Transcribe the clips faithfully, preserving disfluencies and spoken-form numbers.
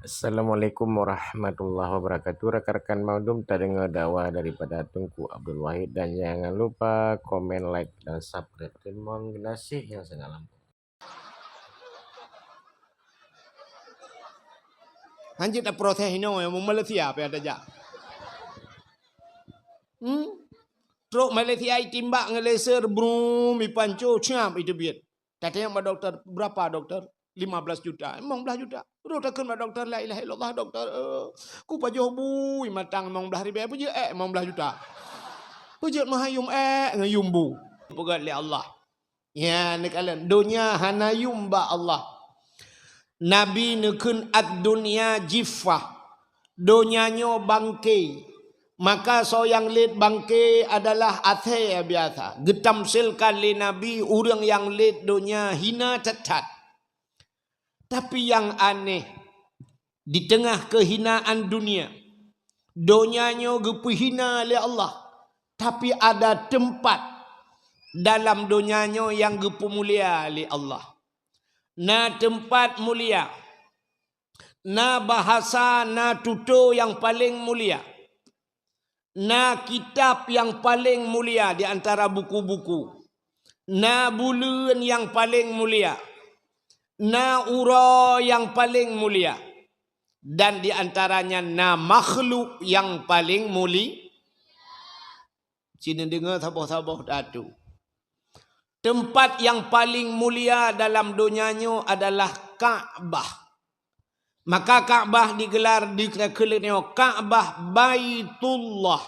Assalamualaikum warahmatullahi wabarakatuh. Rakan-rakan mandum, tadeungoe dakwah daripada Teungku Abdul Wahid, dan jangan lupa komen, like, dan subscribe. Teurimong geunaséh nyang sangat lampôh. Hanjeuet taproses inoe, nyang Malaysia pih ada jak. Hmm? Trok Malaysia itimbak ngon laser, brum, ipanco, siap iteubiet. Tatanyong bak doktor, "Berapa, doktor?" "Lima belas juta." "Limong blaih juta." Roh takheun bak doktor, "La ilaha illallah, doktor, eh, kupajoh bu imatang limong blaih ribèe, peujeuet ék limong blaih juta. Peujeuet meuhayum ék ngon yum bu." Peugah lé Allah. Ya, neukalon, donya hana yum bak Allah. Nabi neukheun, "Ad-dunya jiffah." Donya nyoe bangke. Maka soe nyang lét bangke adalah asèe biasa. Geutamsilkan lé Nabi ureueng nyang lét donya hina that-that. Tapi nyang aneh, di teungoh keuhinaan dunia, donya nyoe geupeuhina lé Allah, tapi ada teumpat dalam donya nyoe nyang geupeumulia lé Allah. Na teumpat mulia, na bahasa, na tutoe nyang paleng mulia, na kitab nyang paleng mulia di antara buku-buku, na buleuen nyang paleng mulia, na uroe nyang paleng mulia, dan di antaranya na makhluk nyang paleng muli-, Ci neudeungoe saboh-saboh tatu. Teumpat nyang paleng mulia dalam donya nyoe adalah Ka'bah. Maka Ka'bah digelar di keuleuh nyoe Ka'bah Baitullah.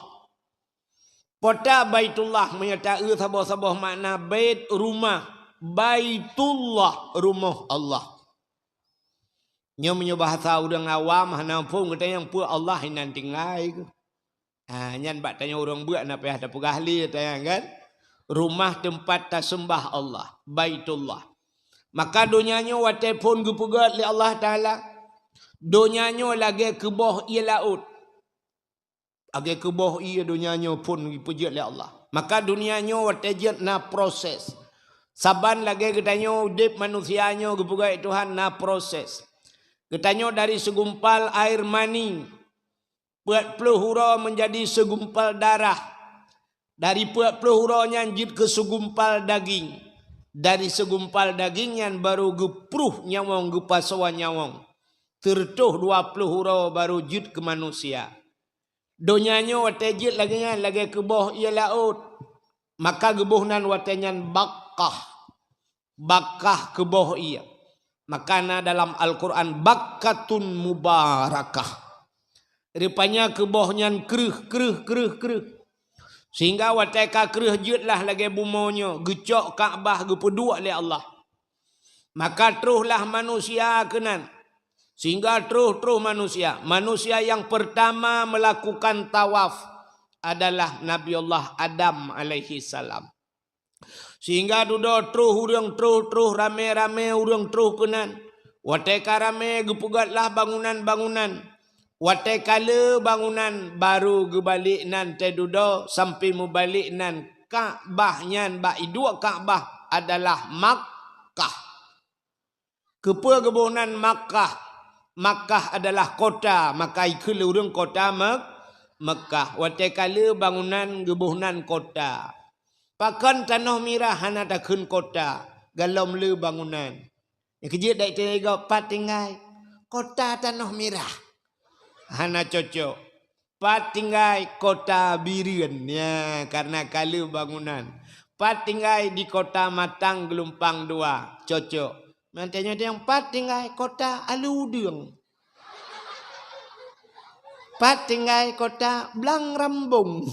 Peue Baitullah? Meunyoe taeu saboh-saboh makna, bait, rumah, Baitullah, rumoh Allah. Nyoe meunyoe bahasa ureueng awam hana muphom, geutanyong peue Allah inan tinggai keuh. Ah, nyan bak tanyoe ureueng beuet na payah tapeugah lé, tanyong kan? Rumah teumpat taseumbah Allah, Baitullah. Maka donya nyoe watèe phon geupeugöt lé Allah Taala, donya nyoe lagèe keuboh ié laôt. Lagèe keuboh ié donya nyoe phon geupeujeuet lé Allah. Maka donya nyoe watèe jeuet na proses. Saban lagèe geutanyoe udép manusia nyoe geupeugöt Tuhan na proses. Geutanyoe dari segumpal air mani, peuet ploh uroe meunjadi segumpal darah. Dari peuet ploh uroe nyan jeuet keu segumpal daging. Dari segumpal daging nyan barô geupruh nyawöng, geupasoe nyawöng. Sireutôh dua ploh uroe barô jeuet keu manusia. Donya nyoe watèe jeuet lagèe nyan, lagèe keuboh ié laôt. Maka geuboh nan watèe nyan Bakkah. Bakkah keuboh ié. Maka na dalam Al-Quran, "Bakkatun mubarakah." Rupanya keuboh nyan kreueh, kreueh, kreueh, kreueh. Sehingga watèe ka kreueh jeuet lah lagèe bumoe nyoe, geucok Ka'bah geupeuduek lé Allah. Maka troh lah manusia keunan. Sehingga troh-troh manusia. Manusia nyang peurtama meulakukan tawaf adalah Nabi Allah Adam alaihissalam. Sehingga dudoe troh ureueng, troh-troh, ramé-ramé ureueng troh keunan. Watèe ka ramé geupeugöt lah bangunan-bangunan. Watèe ka le bangunan, barô geubalek nan teududoe sampoe meubalek nan Ka'bah nyan bak iduek Ka'bah adalah Makkah. Keupeue geuboh nan Makkah? Makkah adalah kota, maka ikheun lé ureueng kota Mek-, Mekkah. Watèe ka le bangunan geuboh nan kota. Pakon tanoh mirah hana takheun kota, galom le bangunan. Nyang keujeuet dai teuga pat tinggai? Kota tanoh mirah. Hana cocok. Pat tinggai? Kota Bireuen. Ya, karena ka le bangunan. Pat tinggai? Di Kota Matang Geulumpang Dua. Cocok. Mantainya nyang pat tinggai? Kota Alue Udeueng. Pat tinggai? Kota Blang Rambong.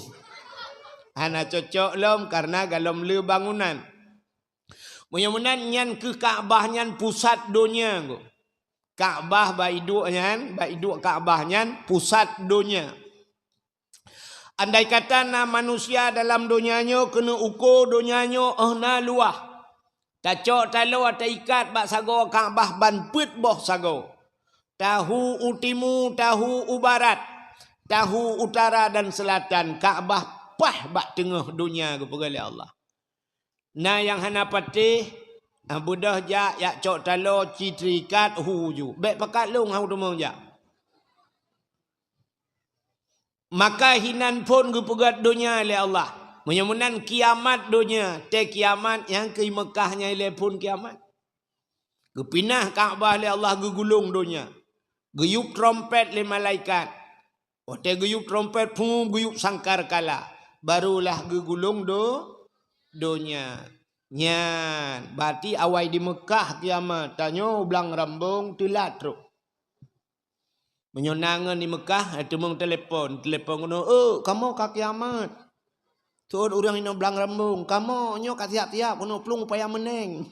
Hana cocok lom karena galom le bangunan. Meunyoe meunan, nyan keuh Ka'bah nyan pusat donya. Ka'bah bak iduek nyan, bak iduek Ka'bah nyan pusat donya. Andai kata na manusia dalam donya nyoe keuneuk uko donya nyoe óh na luwah, tacok taloe taikat bak sagoe Ka'bah ban peuet boh sagoe. Tahu u timu, tahu u barat, tahu utara dan selatan, Ka'bah paih bak teungoh donya geupeugah lé Allah. Na nyang hana patéh, ah, beudôh jak, jak cok taloe, ci teuikat, hu ju. Bèk pakat lôn hana teumong jak. Maka hinan phon geupeugét donya lé Allah. Meunyoe meunan kiamat donya, tée kiamat nyang keu Meukah nyan ilée phon kiamat. Geupinah Ka'bah lé Allah geugulong donya. Geuyueb trompet lé malaikat. Watée geuyueb trompet, phum, geuyueb sangkakala. Barulah geugulong do-, donya. Nyan, berarti awai di Meukah kiamat. Tanyoe blang rambong teulat trok. Meunyoe na ngon di Meukah, eh, teumeung telepon, telepon keunoe, "Oh, kamoe ka kiamat." Seuôt ureuëng inong blang rambong, "Kamoe nyoe ka siap-siap, keunoe plueng upaya meuneng."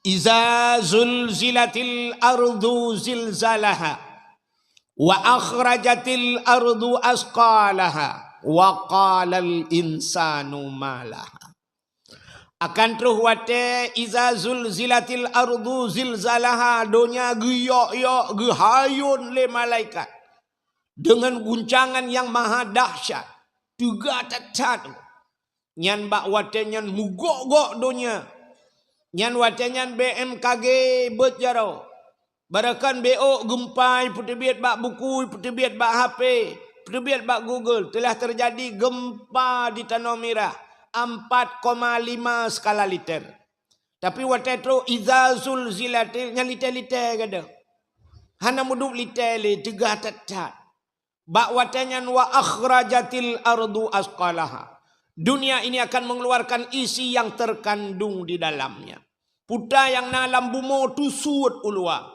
"Iza zulzilatil ardu zilzalaha, wa akhrajatil ardu asqalaha, wa qalal insanu ma laha." Akan troh watée, "Iza zulzilatil ardu zilzalaha", donya geuyok-yok, geuhayôn lé malaikat deungon guncangan nyang maha dahsyat, teuga that-that. Nyan bak watée nyan meugok-gok donya. Nyan watée nyan B M K G beuet jaroe. Barokon B O geumpa ipeuteubiet bak buku, ipeuteubiet bak H P, ipeuteubiet bak Google, teulah teujadi geumpa di Tanoh Mirah, empat koma lima skala Richter. Tapi watée trok "Iza zulzilatil", nyan litée-litée gata. Hana meudup litée lé, teuga that-that. Bak watée nyan, "Wa akhrajatil ardu asqalaha." Dunia ini akan mengeluarkan isi yang terkandung di dalamnya. Puta nyang na lam bumoe teusuet u luwa.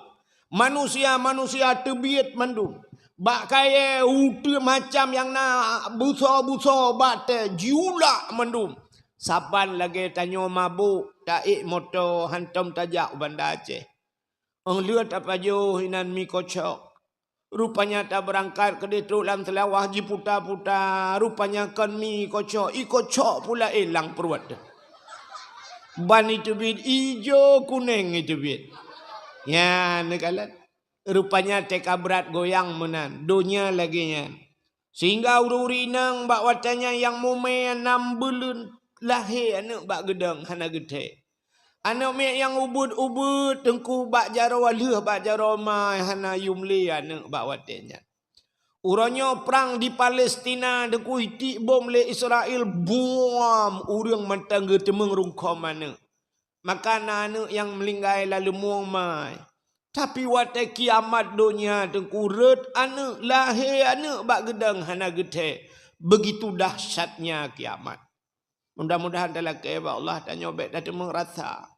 Manusia-manusia teubiet mandum. Bak kayée uteue macam nyang na busoe-busoe bak tée jiulak mandum. Saban lagée tanyoe mabök, taék moto hantom tajak u Banda Aceh. Óh lheueh tapajoh inan mi kocok. Rupanya tabeurangkat keudeh trok lam Seulawah jiputa-puta. Rupanya kon mi kocok, i kocok pula élang pruet. Ban iteubiet ijo kunéng iteubiet. Nyan neukalon. Rupanya teuka brat goyang meunan. Donya lagée nyan. Sehingga ureuëng-ureuëng inong bak watée nyan nyang mumé nam buleuen lahé aneuëk bak geudong hana geuthée. Aneuëk miet nyang ubit-ubit teungku bak jaroe lheueh bak jaroe ma hana yum lé aneuëk bak watée nyan. Uroe nyoe prang di Palestina teungku itiek bom lé Israel, buam, ureuëng mantong geuteumeung rungkôm aneuëk. Maka na aneuëk nyang meuninggai lam leumueng mai. Tapi watée kiamat donya teungku rhot aneuëk, lahé aneuëk bak geudong hana geuthée. Begitu dahsyatnya kiamat. Mudah-mudahan talakée bak Allah tanyoe bék tateumeung rasa.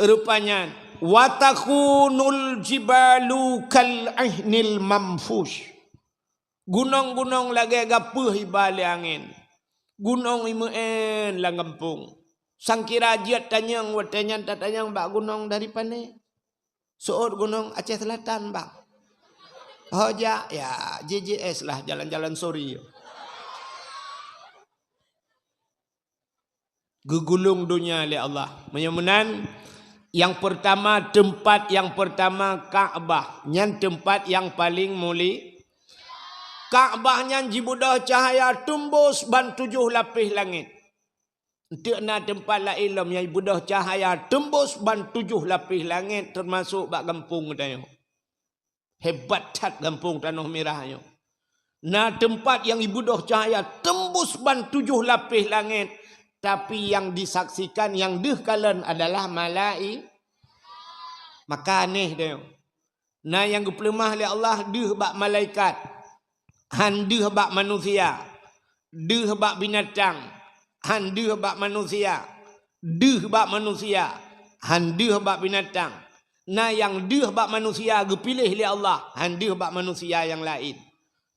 Rupanya, "Wa takhunul jibalu kal ihnil manfush." Gunong-gunong lagée gapeuh iba lé angén. Gunong imeu'én lam gampông. Sangkira jeuet tanyong, watée nyan tatanyong bak gunong dari pané. Seuôt gunong Aceh Selatan, bang. Ho jak, ya, J J S lah, jalan-jalan sore. Geugulong donya lé Allah. Meunyoe meunan, nyang peurtama, teumpat nyang peurtama Ka'bah. Nyan teumpat nyang paleng muli-, Ka'bah nyan jibeudôh cahya teumbôh ban tujoh lapéh langét. Eunteuk na teumpat laén lom nyang jibeudôh cahya teumbôh ban tujoh lapéh langét, teumasok bak gampông geutanyoe. Hebat that gampông Tanoh Mirah nyoe. Na teumpat nyang jibeudôh cahya teumbôh ban tujoh lapéh langét, tapi nyang disaksikan nyang deuh kalon adalah malai-, maka aneh deh. Na nyang geupeuleumah lé Allah deuh bak malaikat, han deuh bak manusia, deuh bak binatang, han deuh bak manusia, deuh bak manusia, han deuh bak binatang. Na nyang deuh bak manusia geupiléh lé Allah, han deuh bak manusia nyang laén.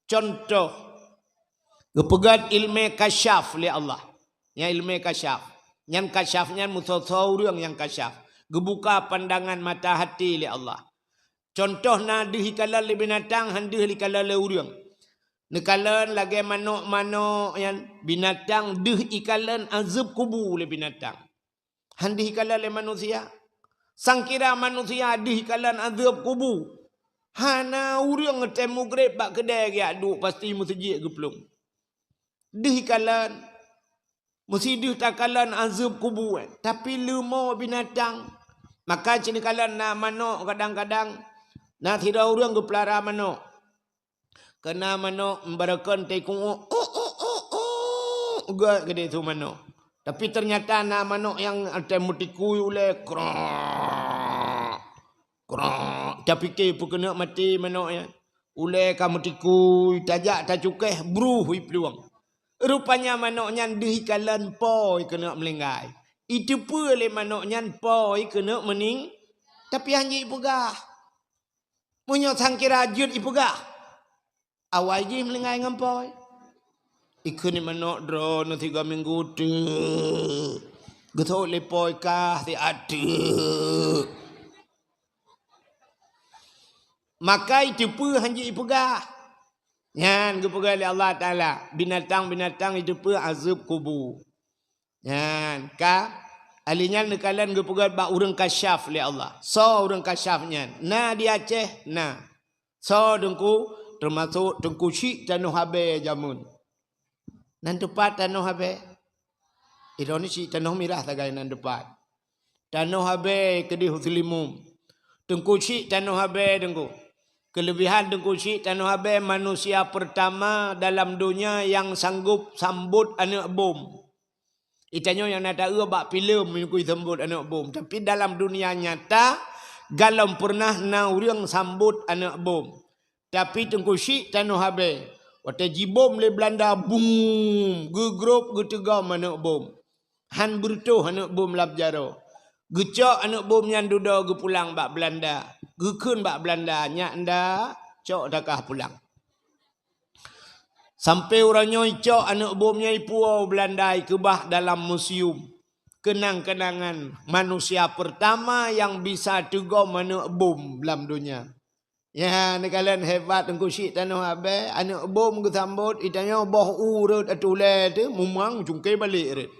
Cuntoh, geupeugét ileumé kasyaf lé Allah. Nyan ileumé kasyaf. Nyan kasyaf nyan meusoe-soe ureuëng nyang kasyaf. Geubuka pandangan mata hati lé Allah. Cuntoh na deuh ikalon lé binatang, han deuh ikalon lé ureuëng. Neukalon lagée manok-manok nyan, binatang deuh ikalon azeueb kubu lé binatang. Han deuh ikalon lé manusia. Sangkira manusia deuh ikalon azeueb kubu. Hana ureuëng tém mugreb bak keudée geujak duek, pasti meuseujik geuplueng. Deuh ikalon, meusideuh takalon azeueb kubu, tapi leumo binatang Maka cit neukalon na manok kadang-kadang, na sidroe ureuëng geupeulara manok. Keu na manok meubarakan teuku, gét keudeh su manok. Tapi teunyata na manok nyang watée meutikui ulée, krok, krok. Tapike peue keuneuk maté manok nyan. Ulée ka meutikui, tajak tacukéh, bruh iplueng. Rupanya manok nyan deuh ikalon po ikeuneuk meulinggai. Iteupeue lé manok nyan po ikeuneuk meuning, tapi hana jipeugah. Meunyoe sangkira jeuet ipeugah, awai jih meulinggai ngon po. Ikheun manok droeneuh sigoe minggu teuk. Geusok lé po kah siat teuk. Maka iteupeue hana jipeugah. Nyan geupeugah lé Allah Taala, binatang-binatang iteupeue azeueb kubu. Nyan ka, ahli nyan neukalon geupeugah bak ureuëng kasyaf lé Allah. Soe ureuëng kasyaf nyan? Na di Aceh, na. Soe teungku? Teumasok Teungku Chik Tanoh Abée jameun. Nan teupat Tanoh Abée? Droeneuh Chik Tanoh Mirah sagai nan teupat. Tanoh Abée keudeh Selimum. Teungku Chik Tanoh Abée teungku. Keulebihan Teungku Chik Tanoh Abée manusia pertama dalam donya nyang sanggob sambot aneuëk bom. Itanyoe nyang na taeu bak filem meunyoe sambot aneuëk bom, tapi dalam dunia nyata galom pernah na ureuëng sambot aneuëk bom. Tapi Teungku Chik Tanoh Abée, watée jibom lé Belanda, bum, geugrôb geuteugom aneuëk bom. Han beureutoh aneuëk bom lam jaroe. Geucok aneuëk bom nyan dudoe geupulang bak Belanda. Geukheun bak Belanda, "Nyak nda, cok takah pulang." Sampai uroe nyoe icok aneuëk bom nyan ipuwoe Belanda ikeubah dalam museum. Keunang-keunangan manusia pertama nyang bisa teugom aneuëk bom lam donya. Ya, neukalon hebat Teungku Chik Tanoh Abée, aneuëk bom geusambot, itanyoe boh u rot atulée teuh, mumang cungke balek rot.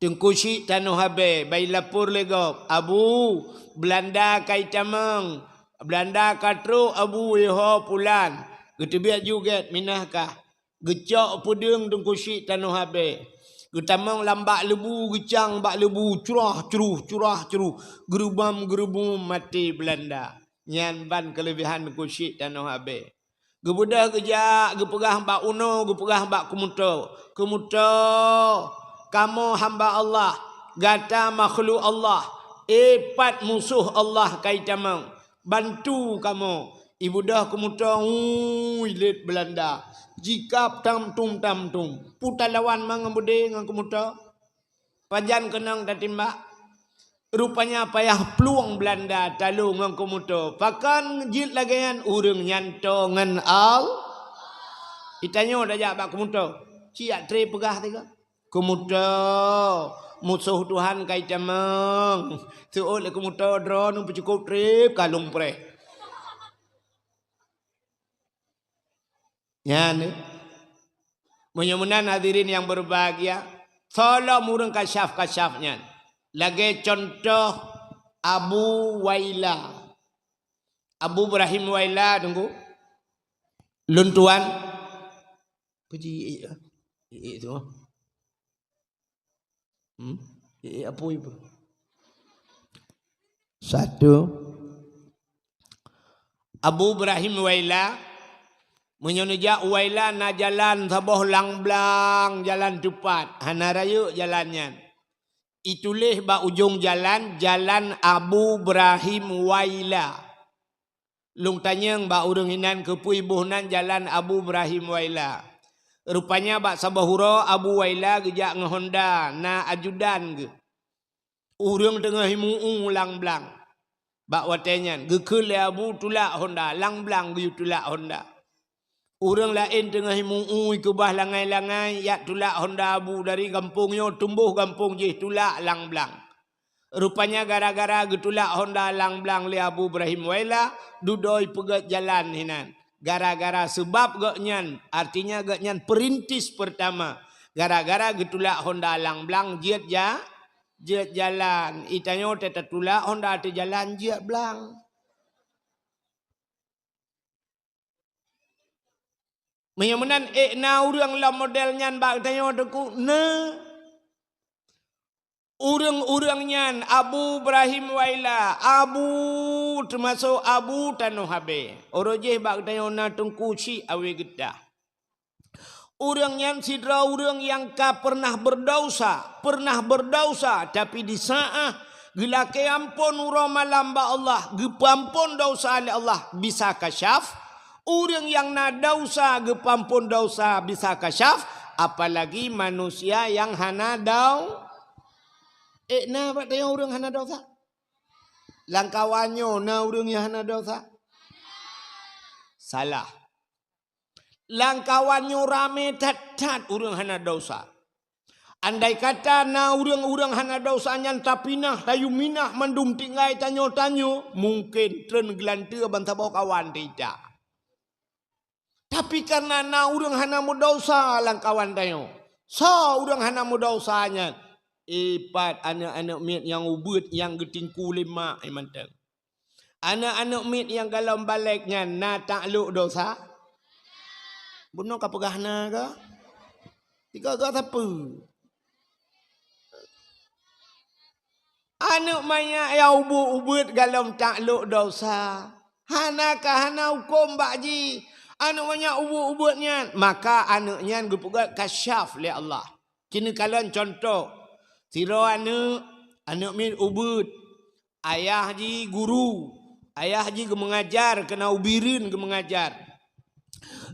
Teungku Chik Tanoh Abée, bai lapor lé gob, "Abu, Belanda ka itamong, Belanda ka trok Abu, yoh pulan." Geuteubiet ju gét, minah kah. Geucok peudeueng Teungku Chik Tanoh Abée. Geutamong lam bak leubu, geucang bak leubu, curah-curuh, curah-curuh, geurubam-geurubum maté Belanda. Nyan ban keulebihan Teungku Chik Tanoh Abée. Geubeudôh geujak, geupeugah bak unoe, geupeugah bak keumuto, "Keumuto, kamoe hamba Allah, gata makhluk Allah, eh, pat musoh Allah ka itamong. Bantu kamoe." Ibeudôh keumuto, ui, lét Belanda. Jikab tam-tum-tam-tum. Peue talawan mangat beudé ngon keumuto? Pajan keunong tatimbak? Rupanya payah plueng Belanda talo ngon keumuto. Pakon jeuet lagée nyan? Ureuëng nyan toe ngon Al-, itanyoe tajak bak keumuto. Siat treb peugah tiga. Keumuto, musoh Tuhan ka itamong. Seuôt lé keumuto, droeneuh peucukôb treb ka lôn preh. Nyan, eh. Meunyoe meunan hadirin nyang berbahagia, soe lom ureuëng kasyaf-kasyaf nyan. Lagée cuntoh Abu Waila. Abu Ibrahim Waila, teungku. Lôn tuan. Puji, eh, eh, tu. Hmm? Eh, eh, apui pun. Satu. Abu Ibrahim Waila, meunyoe neujak Waila na jalan saboh lang blang, jalan teupat, hana rayeuk jalan nyan. Ituléh bak ujong jalan, Jalan Abu Ibrahim Waila. Lôn tanyong bak ureuëng inan keupeue iboh nan Jalan Abu Ibrahim Waila. Rupanya bak saboh uroe Abu Waila geujak ngon honda, na ajudan geuh. Ureuëng teungoh imu-u lang blang. Bak watée nyan, geukheun lé Abu tulak honda, lang blang geuyue tulak honda. Ureuëng laén teungoh imu-u ikeubah langai-langai, jak tulak honda Abu dari gampông nyoe tumboh gampông jih tulak lang blang. Rupanya gara-gara geutulak honda lang blang lé Abu Ibrahim Waila, dudoe ipeugét jalan hinan. Gara-gara seubab gobnyan, artinya gobnyan perintis pertama. Gara-gara geutulak honda lang blang jeuet ja-, jeuet jalan. Itanyoe teutatulak honda teujalan jeuet blang. Meunyoe meunan ék na ureuëng lom model nyan bak geutanyoe teungku? Na. Ureuëng-ureuëng nyan Abu Ibrahim Waila, Abu, teumasok Abu Tanoh Habéh. Uroe jih bak geutanyoe na Teungku Syik Awe Geutah. Ureuëng nyan sidroe ureuëng nyang ka pernah beudesya, pernah beudesya, tapi di saát geulakée amphon uroe malam bak Allah, geupeuamphon desya lé Allah, bisa kasyaf. Ureuëng nyang na desya geupeuamphon desya bisa kasyaf, apalagi manusia nyang hana dau-, eh, na bak tanyoe ureuëng hana desya? Lamkawan nyoe na ureuëng nyang hana desya? Salah. Lamkawan nyoe ramé that-that ureuëng hana desya. Andai kata na ureuëng-ureuëng hana desya nyan tapinah, tayue minah mandum tinggai tanyoe-tanyoe, mungken treun geulanteue ban saboh kawan teuita. Tapi kareuna na ureuëng hana meudesya lamkawan tanyoe. Soe ureuëng hana meudesya nyan? Ipat aneuëk-aneuëk miet nyang ubeuet nyang geutingku lé mak nyan mantong. Aneuëk-aneuëk miet nyang golom balek nyan na taklok desya? Bunoe ka peugah na kah? Tiga-tiga sapeue? Aneuëk manyak nyang ubeuet-ubeuet golom taklok desya. Hana ka hana hukôm bak jih. Aneuëk manyak ubeuet-ubeuet nyan, maka aneuëk nyan geupeugét kasyaf lé Allah. Keuneuk kalon cuntoh, sidroe aneuëk, aneuëk miet ubeuet, ayah jih guru, ayah jih geumeungajar, keunan ubit uroe geumeungajar.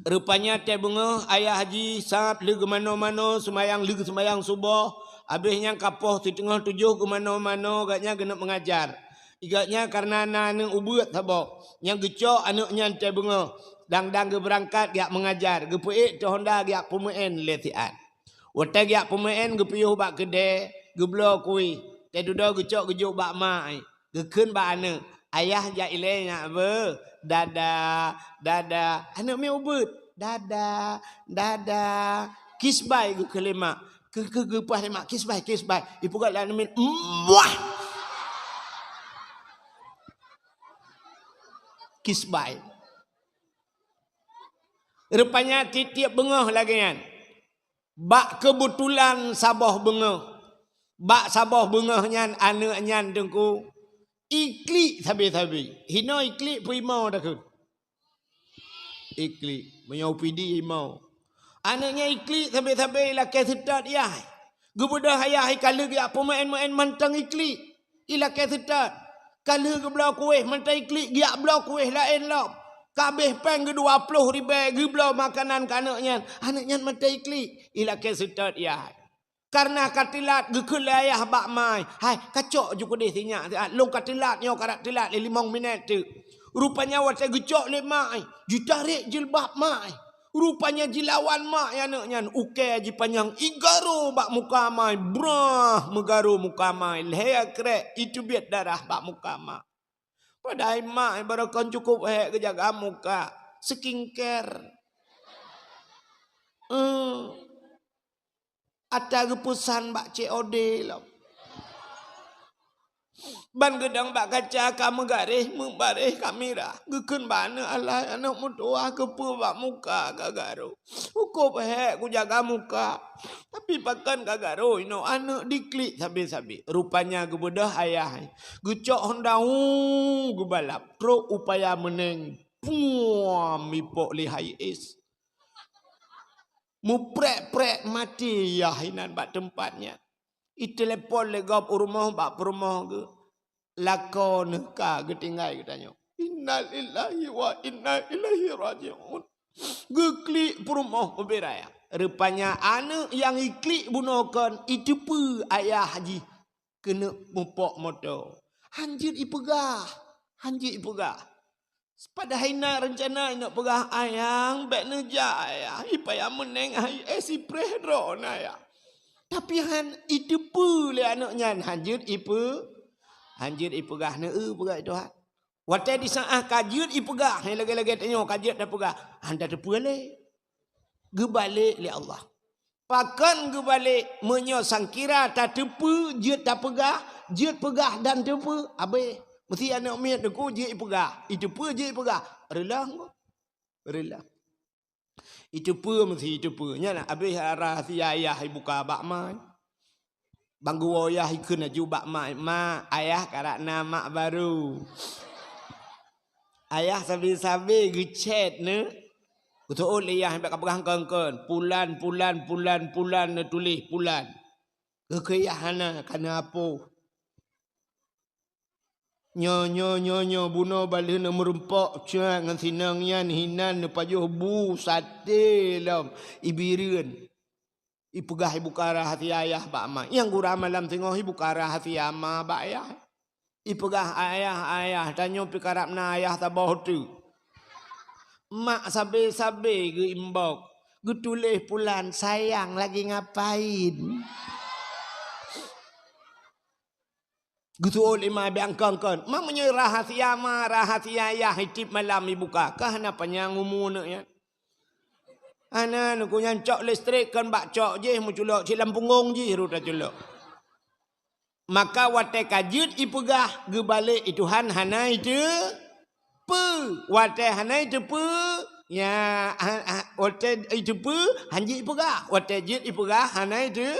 Rupanya watée beungoh ayah jih sab lheueh geumanoe-manoe seumayang, lheueh geuseumayang suboh, habéh nyan ka poh siteungoh tujoh geumanoe-manoe, gobnyan geuneuk meungajar. Gobnyan kareuna na aneuëk ubeuet saboh, nyang geucok aneuëk nyan watée beungoh, dang-dang geubeurangkat geujak meungajar, geupeuék teuh honda geujak peumeuén lé siat. Watée geujak peumeuén geupiôh bak keudée, geubloe kueh, watée dudoe geucok geujok bak mak, geukheun bak aneuëk, "Ayah jak ilée nyak beuh, dada, dada." Aneuëk miet ubeuet, "Dada, dada." Kisbai geukheun lé mak. Keu, keu, geupah lé mak, "Kisbai, kisbai." Ipeugét lé aneuëk miet, "Muah!" Kisbai. Rupanya tieb-tieb beungoh lagée nyan. Bak keubeutulan saboh beungoh, bak saboh beungoh nyan aneuëk nyan teungku iklik sabe-sabe. Hinoe iklik peue imoe takheun? Iklik. Meunyoe U P D imoe. Aneuëk nyan iklik sabe-sabe ilakée seutôt yah. Geubeudôh ayah ka lheueh geujak peumeuén-meuén mantong iklik. Ilakée seutôt. Ka lheueh geubloe kueh mantong iklik, geujak bloe kueh laén lom. Ka abéh péng geu dua ploh ribée geubloe makanan keu aneuëk nyan. Aneuëk nyan mantong iklik. Ilakée seutôt yah. Kareuna ka teulat geukheun lé ayah bak mak, "Hai, kacok ju keudeh sinyak siat. Lôn ka teulat nyoe, karab teulat lé limong minét teuk." Rupanya watée geucok lé mak, jitarek jilbab mak. Rupanya jilawan mak aneuëk nyan, ukée jipanyang igaro bak muka mak, brah meugaro muka mak, lhée krek iteubiet darah bak muka mak. Padahai mak barokon cukup hék geujaga muka, skincare. Eh, ata geupeusan bak C O D lom. Ban geudong bak kaca ka meugaréh, meubaréh ka mirah. Geukheun bak aneuëk, "Alah, aneuëk meutuwah keupeue bak muka ka garo. Cukup hék kujaga muka." Tapi pakon ka garo inoe aneuëk diklik sabe-sabe. Rupanya geubeudôh ayah. Geucok honda, hu, geubalap. Trok u paya meuneng. Puam, ipok lé hai es. Muprek-prek maté yah inan bak teumpat nyan. Itelepon lé gob u rumoh bak peurumoh geuh. Lakoe neuh ka geutinggai geutanyoe. Innalillahi wa inna ilaihi raji'un. Geuklik peurumoh bubé raya. Rupanya aneuëk nyang iklik bunoe kon iteupeue ayah jih keuneuk mupok moto. Hanjeuet ipeugah, hanjeuet ipeugah. Padahai na reuncana inong peugah, "Ayang, bék neujak, Ayah. Ipaya meuneng hai, eh, sipreh droe na, Ayah." Tapi han iteupeue lé aneuëk nyan, hanjeuet ipe-, hanjeuet ipeugah, "Neu-eu peugah Tuhan." Watée di saát ka jeuet ipeugah, hai lagée-lagée tanyoe ka jeuet tapeugah, han tateupeue lé. Geubalek lé Allah. Pakon geubalek meunyoe sangkira tateupeue jeuet tapeugah, jeuet peugah dan teupeue, abéh. Meusti aneuëk miet teuku jeuet ipeugah, iteupeue jeuet ipeugah. Reuloh, reuloh. Iteupeue meusti iteupeue. Nyan abéh rahsia ayah ibuka bak ma. Bang geuwoe yah ikheun laju bak mak, "Mak, ayah karab na mak barô." Ayah sabe-sabe geuchat neu. Geuseuôt lé yah bak ka peugah kon-kon, "Pulan, pulan, pulan, pulan," neutuléh pulan. Geukheun yah hana, ka neuhapôh. Nyoe, nyoe, nyoe, nyoe, bunoe baleuh neumeurumpok cat ngon sinong nyan hinan neupajoh bu saté lom ibireuen. Ipeugah ibuka rahsia yah bak ma. Nyang gura malam singoh ibuka rahsia ma bak yah. Ipeugah, "Ayah, ayah, tanyoe pih karab na ayah saboh teuk." Mak sabe-sabe geuimbok, geutuléh pulan, "Sayang lagi ngapain?" Geuseuôt lé ma biang kon-kon. Ma meunyoe rahsia ma, rahsia yah item malam ibuka, ka hana panyang umu neuk nyan. Hana, neuk nyan cok listrik kon bak cok jih meuculok cit lam punggong jih rot taculok. Maka watée ka jeuet ipeugah, geubalek i Tuhan hana iteupeue. Watée hana iteupeue, ya, ha, ha, watée iteupeue, hanjeuet ipeugah. Watée jeuet ipeugah, hana iteu-,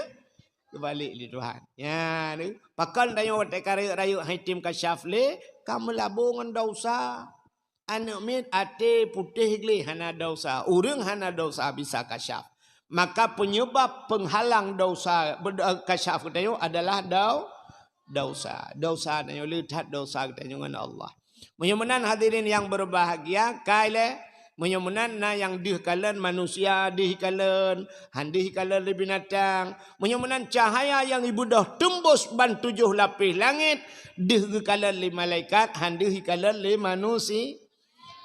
geubalek lé Tuhan. Ya, tu. Pakon tanyoe watée ka rayeuk-rayeuk han item kasyaf lé, ka meulabo ngon desya. Aneuk miet até putéh gleh hana desya. Ureuëng hana desya bisa kasyaf. Maka penyebab penghalang desya, beda-, kasyaf geutanyoe adalah dau-, desya. Desya tanyoe le that desya geutanyoe ngon Allah. Meunyoe meunan hadirin yang berbahagia, kai lé, meunyoe meunan na nyang deuh kalon manusia, deuh kalon, han deuh kalon lé binatang. Meunyoe meunan cahaya nyang ibeudôh teumbus ban tujoh lapéh langét, deuh geukalon lé malaikat, han deuh ikalon lé manusia.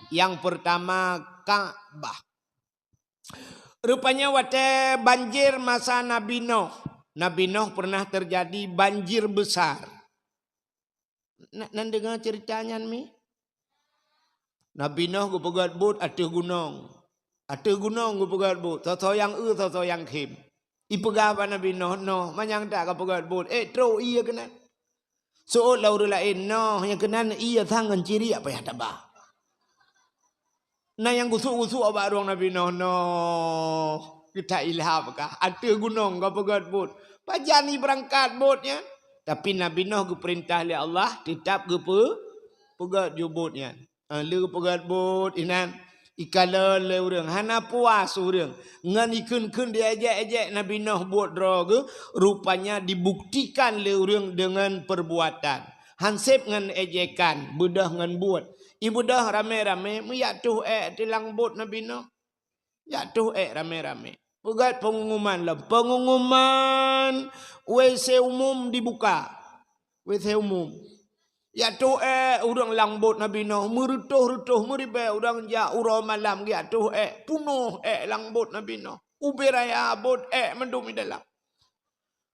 Nyang peurtama, Ka'bah. Rupanya watée banjir masa Nabi Noh. Nabi Noh pernah terjadi banjir besar. Na-, nan deungoe ceurita nyan mi? Nabi Noh geupeugét buet ateueh gunong. Ateueh gunong geupeugét buet, soe-soe nyang eu, soe-soe nyang khém. Ipeugah bak Nabi Noh, "Noh, manyang that kapeugét buet, ék trok ié keunan." Seuôt lé ureuëng laén, "Noh, nyang keunan ié sang ngon ciriek payah taba." Na nyang gusuk-gusuk bak rueng Nabi Noh, "Noh, geutak ilham kah, ateueh gunong kapeugét buet. Pajan ibeurangkat buet nyan?" Tapi Nabi Noh geupeurintah lé Allah, teutab geupeu-, peugét ju buet nyan. Ah, lheueh peugét buet inan, ikalon lé ureuëng, hana puas ureuëng. Ngon ikheun-kheun diejek-ejek Nabi Noh buet droe geuh, rupanya dibuktikan lé ureuëng deungon perbuatan. Han seb ngon ejekan, beudôh ngon buet. Ibeudôh ramé-ramé, meujak toh ék teulang buet Nabi Noh. Jak toh ék ramé-ramé. Peugét pengumuman lom. Pengumuman W C umum dibuka. W C umum. Jak toh ék ureuëng lam buet Nabi Noh. Meureutoh-reutoh, meuribée ureuëng jak uroe malam jak toh ék. Punoh ék lam buet Nabi Noh. Ubé raya buet ék mandum i dalam.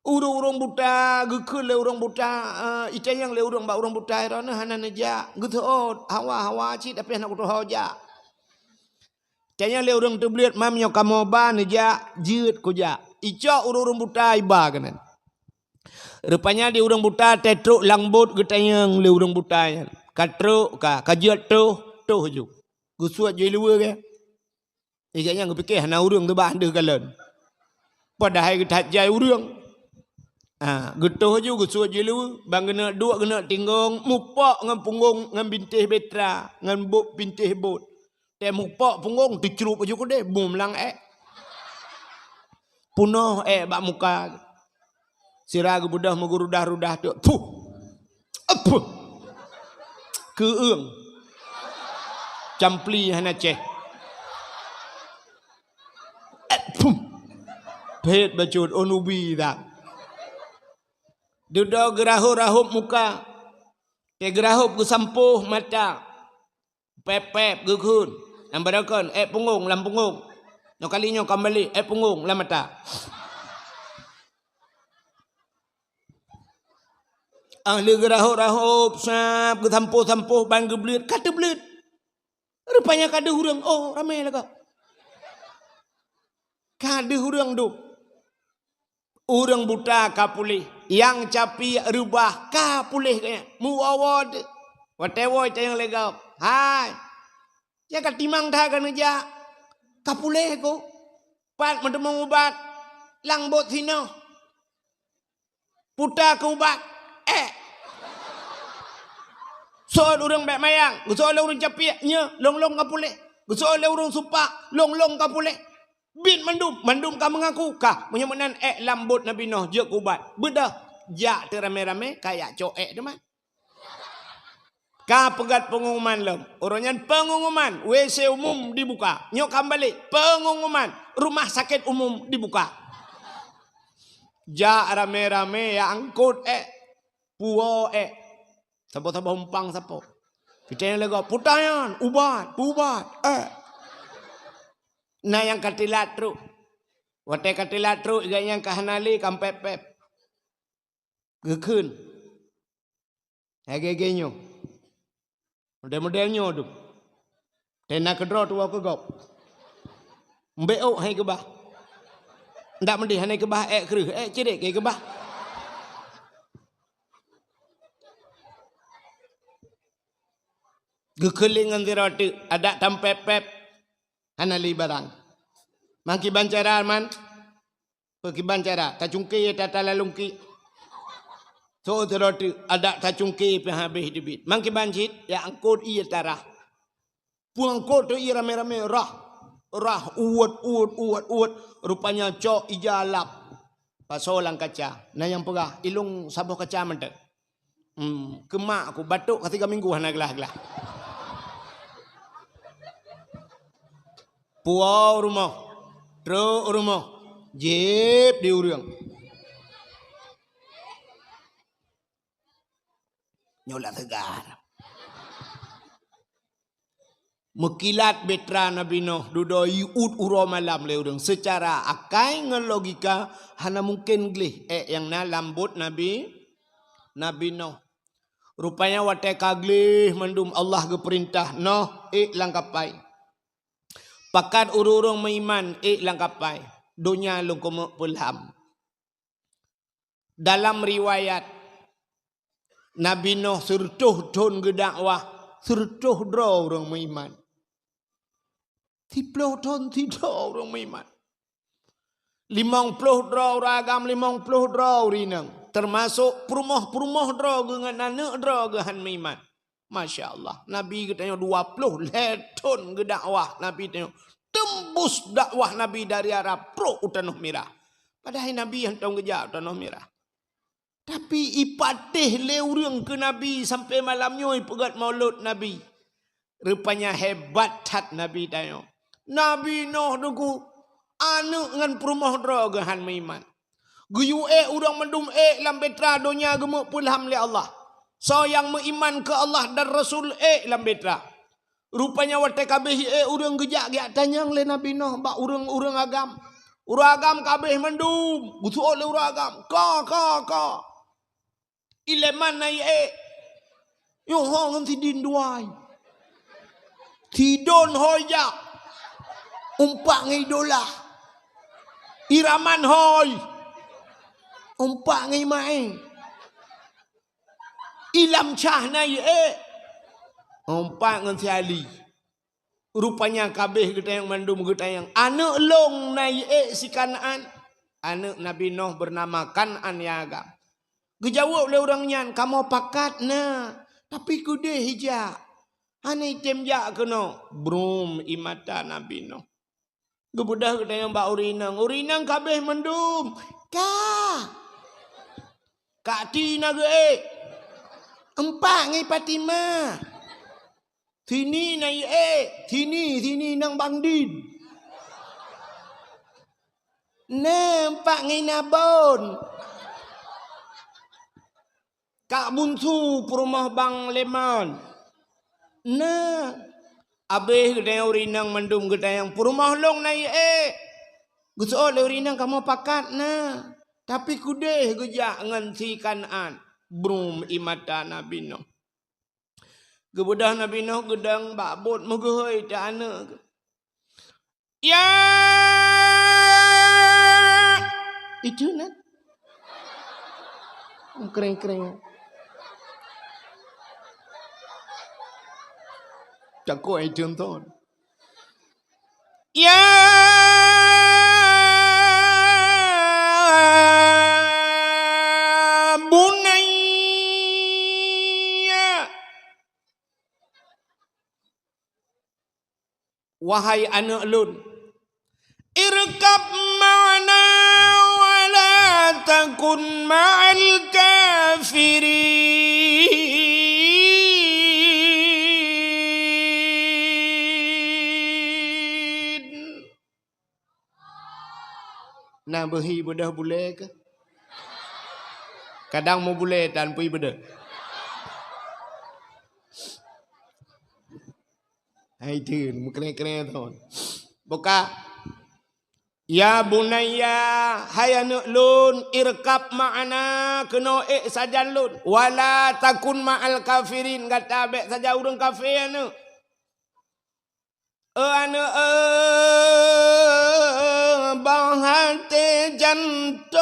Ureuëng-ureuëng buta, geukheun lé ureuëng buta, eh, itanyong lé ureuëng bak ureuëng buta, droeneuh hana neujak. Geuseuôt, hawa-hawa cit, tapi hana kutuho jak. Tanyong lé ureuëng teubleuet, "Mam, nyoe kamoe ba neujak?" "Jeuet kujak." Icok ureuëng-ureuëng buta iba keunan. Rupanya di ureuëng buta teutrok lam buet geutanyong lé ureuëng buta nyan. Ka trok ka, ka jeuet toh, toh ju. Geusuet ju i luweue keu. Ijak nyan geupike hana ureuëng teuba deuh galon. Padahai geuthat jai ureuëng. Ha, geutoh ju geusuet ju i luweue, ban geuneuk duek geuneuk tinggong, mupok ngon punggong ngon bintéh betra, ngon bot bintéh bot. Tée mupok punggong teucrup ju keudeh, bum lam ék. Punoh ék bak muka. Sira geubeudôh meugurudah-rudah teuk. Puh! Apuh! Keueung. Campli hana ceh. Eh, puh! Phét bacut, oh, nubi dak. Dudoe geurahop-rahop muka. Teugeurahop geusampôh mata. Pép-pép geukheun. Nyang barokon, ék punggong lam punggong. Nyoe kali nyoe ka balek, ék punggong lam mata. Ah, lheueh geurahop-rahop, sab, geusampôh-sampôh, ban geubleuet, ka teubleuet. Rupanya ka deuh ureuëng, oh, ramé lagoe. Ka deuh ureuëng dum. Ureuëng buta ka puléh, nyang capi reubah ka puléh geuh nyan. Meuwoe-woe teuh. Watée woe tanyong lé gob, "Hai, nyang ka timang that ka neujak, ka puléh keuh? Pat meuteumé ubat?" "Lam bot sinoe." Puta keu ubat, ék. Seuôt ureuëng bék mayang, geuseuôt lé ureuëng capiek, nyoe lôn-lôn ka puléh. Geuseuôt lé ureuëng supak, lôn-lôn ka puléh. Biet mandum, mandum ka meungaku, ka. Meunyoe meunan ék lam bot Nabi Noh jeuet keu ubat. Beudôh, jak teuramé-ramé, ka jak cok ék teuma. Ka peugét pengumuman lom. Uroe nyan pengumuman, W C umum dibuka. Nyoe ka meubalek, pengumuman, rumah sakét umum dibuka. Jak ramé-ramé jak angkot ék, puwoe ék. Saboh-saboh umpang sapo. Kita nyang lego, puta nyan, ubat, ubat, ék. Na nyang ka teulat trok. Watée ka teulat trok, gobnyan ka hana lé, ka pép-pép. Geukheun. Lagée-lagée nyoe. Model-model nyoe tu. Tena keudroe tuwoe keu gob. Mbek ôk hai keubah. Ndak meudeh hana keubah ék kreueh, ék cirek hai keubah. Geukeuling ngon sidroe teuk, adak tampép-pép. Hana lé barang. Mangkiban cara man. Peukiban cara, tacungke tatalalungki. Soe sidroe teuk, adak tacungke pih habéh teubiet. Mangkiban cit, ya angkot ié tarah. Peungangkot teu ié ramé-ramé rah. Rah uwet, uwet, uwet, uwet. Rupanya cok ija lap. Pasoe lam kaca. Na nyang peugah, ilong saboh kaca mantong. Hmm, keumak aku batuk ka tiga minggu hana glah-glah. Puwoe rumoh, trok rumoh, jieb di ureuëng. Nyoe lah teugar. Meukilat beutra Nabi Noh dudoe iut uroe malam lé ureuëng. Seucara akai ngon logika hana mungken gleh ék nyang na lam bot Nabi, Nabi Noh. Rupanya watée ka gleh mandum Allah geupeurintah, "Noh, ék lam kapai." Pakat ureuëng-ureuëng meuiman ék lam kapai. Donya lôn keumeuk peulham. Dalam riwayat, Nabi Noh sireutôh thon geudakwah, sireutôh droe ureuëng meuiman. Siploh thon sidroe ureuëng meuiman. Limong ploh droe ureuëng agam, limong ploh droe ureuëng inong. Teumasok peurumoh-peurumoh droe geuh ngon aneuëk droe geuh han meuiman. Masya Allah, Nabi geutanyoe dua ploh lhée thon geudakwah Nabi tanyoe. Teumbus dakwah Nabi dari Arab trok u Tanoh Mirah. Padahai Nabi hantom geujak u Tanoh Mirah. Tapi ipatéh lé ureuëng keu Nabi sampai malam nyoe ipeugét maulud Nabi. Rupanya hebat that Nabi tanyoe. Nabi Noh teungku, aneuëk ngon peurumoh droe geuh han meuiman. Geuyue ék ureuëng mandum ék lam beutra donya geumeuk peulham lé Allah. Soe nyang meuiman keu Allah dan Rasul ék lam beutra. Rupanya watée ka béh ék ureuëng geujak geujak tanyong lé Nabi Noh bak ureuëng-ureuëng agam. Ureuëng agam ka béh mandum, geuseuôt lé ureuëng agam. Ka, ka, ka. Ileman na ék. Yoh ho ngon sidin duai. Sidon hôi jak. Umpak ngon idolah. Iraman hôi. Umpak ngon imaé. Ilam cah na ék. Umpak ngon si Ali. Rupanya ka béh geutanyong mandum geutanyong. Aneuëk lôn na ék si Kanaan. Aneuëk Nabi Noh beunama Kanaan nyang agam. Geujaweueb lé ureuëng nyan, "Kamoe pakat na, tapi keudeh ijak. Hana item jak keunoe." Brum ie mata Nabi Noh. Geubeudôh geutanyong bak ureuëng inong, "Ureuëng inong ka béh mandum?" "Ka." "Kak ti na geuék?" "Umpak ngon Fatimah." "Sini na ék?" "Sini, sini nang Bang Din." "Na umpak ngon Abon." "Kak Bunsu peurumoh Bang Leman." "Na." Abéh geutanyong ureuëng inong mandum geutanyong, "Peurumoh lôn na ék?" Geuseuôt lé ureuëng inong, "Kamoe pakat na, tapi keudeh geujak ngon si Kanaan." Brum ie mata Nabi Noh. Geubeudôh Nabi Noh geudong bak bot meugeuhôi teu aneuëk. "Ya!" Itu na. Kreng-kreng. Cakok itu ton. Ya! Wahai aneuëk lôn, irkab ma'ana wa la takun ma'al kafirin. Na beuhi beudôh bulée keuh? Kadang meubulée tan pui beudôh. Hai teun, meukrée-krée thon. Buka. Ya bunayya, hai aneuëk lôn, irkab ma'ana, keunoe ék sajan lôn. Wala takun ma'al kafirin, gata bék sajan ureuëng kafé aneuëk. Eh aneuëk, eh, bak até jantông.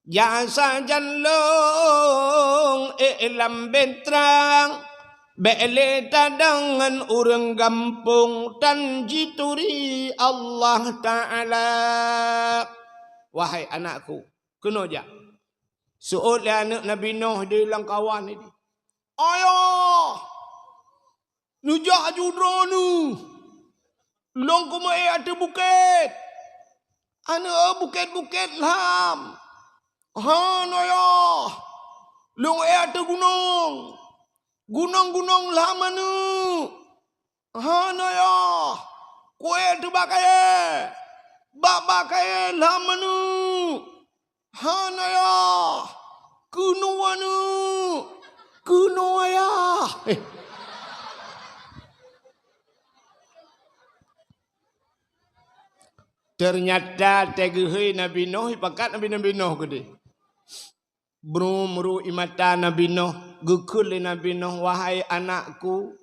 Jak sajan lôn ék lam beutrang, bék lé tadong ngon ureuëng gampông tan jituri Allah Ta'ala. Wahai anakku, keunoe jak. Seuôt lé aneuëk Nabi Nuh di lam kawan nyan. Ayah! Neujak aju droeneuh. Lôn keumeue ateueh bukét. Aneuëk, bukét-bukét lham. Hana yah. Lôn ateueh gunong. Gunong-gunong lham aneuëk. Hana yah. Kuée ateueh bak kayée. Bak-bak kayée lham aneuëk. Hana yah. Keunoe aneuëk. Keunoe ayah. Eh. Teunyata teuh geuhôi Nabi Nuh, ipakat Nabi, Nabi Nuh keudeh. Bru-bru ié mata Nabi Nuh, geukheun lé Nabi Nuh, "Wahai anakku,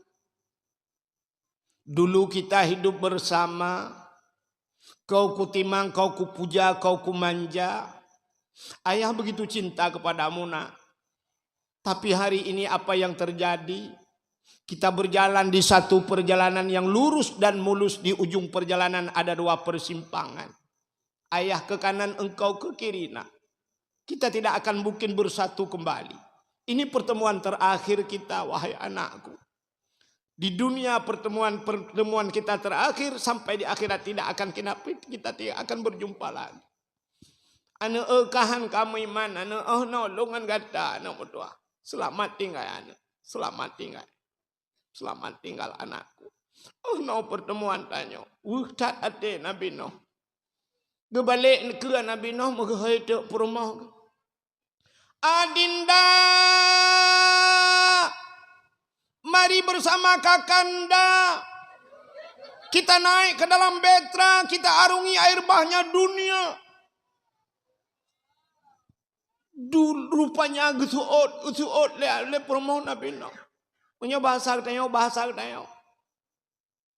dulu kita hidup bersama, kau kutimang, kau kupuja, kau kumanja. Ayah begitu cinta kepadamu, Nak. Tapi hari ini apa yang terjadi? Kita berjalan di satu perjalanan yang lurus dan mulus, di ujung perjalanan ada dua persimpangan. Ayah ke kanan, engkau ke kiri, Nak. Kita tidak akan mungkin bersatu kembali. Ini pertemuan terakhir kita, wahai anakku. Di dunia pertemuan-pertemuan kita terakhir, sampai di akhirat tidak akan kita, kita tidak akan berjumpa lagi. Aneuëk, eh, kahan kamoe iman, aneuëk, oh no, lôn ngon gata, aneuëk meutuah. Selamat tinggal, aneuëk. Selamat tinggal. Selamat tinggal, anakku." Oh no, pertemuan tanyoe. Weueh that até Nabi Nuh. Geubalek keu Nabi Nuh, meuhôi teuk peurumoh. "Adinda, mari bersama kakanda. Kita naik ke dalam beutrang, kita arungi air bahnya dunia." Du-, rupanya geuseuôt, geuseuôt lé, lé peurumoh Nabi Nuh. Meunyoe bahasa geutanyoe, bahasa geutanyoe.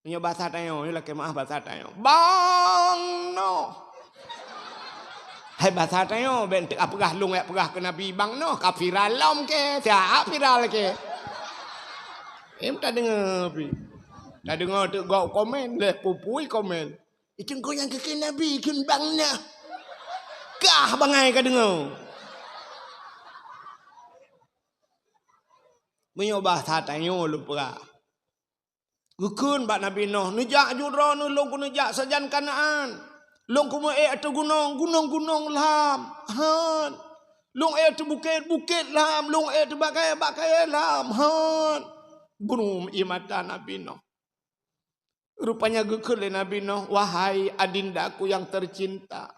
Meunyoe bahasa tanyoe, lakée meuáh bahasa tanyoe. Bang Noh. Hai bahasa tanyoe, bék teuk peugah lôn jak peugah keu Nabi Bang Noh, ka viral lom keu, siat viral keu. Em, tadeungoe pih. Tadeungoe teuk gob komen, lé pupui komen. "Itu engkau nyang keu Nabi, keu Bang Noh." Kah bangai ka deungoe. Meunyoe bahasa tanyoe lôn peugah. Geukheun bak Nabi Nuh, "Neujak ju droeneuh, lôn keuneuk jak sajan Kanaan. Lôn keumeue ék ateueh gunong, gunong-gunong lham, han. Lôn ék ateueh bukét, bukét lham. Lôn ék ateueh bak kayée, bak kayée lham, han." Brum ié mata Nabi Nuh. Rupanya geukheun lé Nabi Nuh, "Wahai adindaku yang tercinta,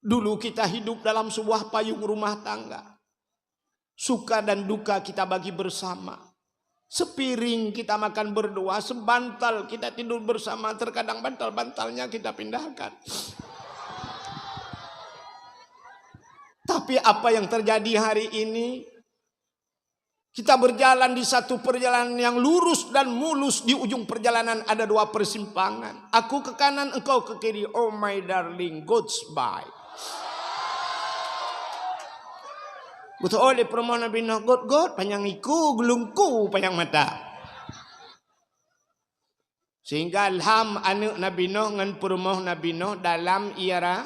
dulu kita hidup dalam sebuah payung rumah tangga. Suka dan duka kita bagi bersama. Sepiring kita makan berdua, sebantal kita tidur bersama, terkadang bantal-bantalnya kita pindahkan. Tapi apa yang terjadi hari ini? Kita berjalan di satu perjalanan yang lurus dan mulus, di ujung perjalanan ada dua persimpangan. Aku ke kanan, engkau ke kiri. Oh my darling, goodbye." Beutôi lé peurumoh Nabi Nuh, "Göt-göt panyang iku, geulungku panyang mata." Sehingga lham aneuëk Nabi Nuh ngon peurumoh Nabi Nuh dalam iara-,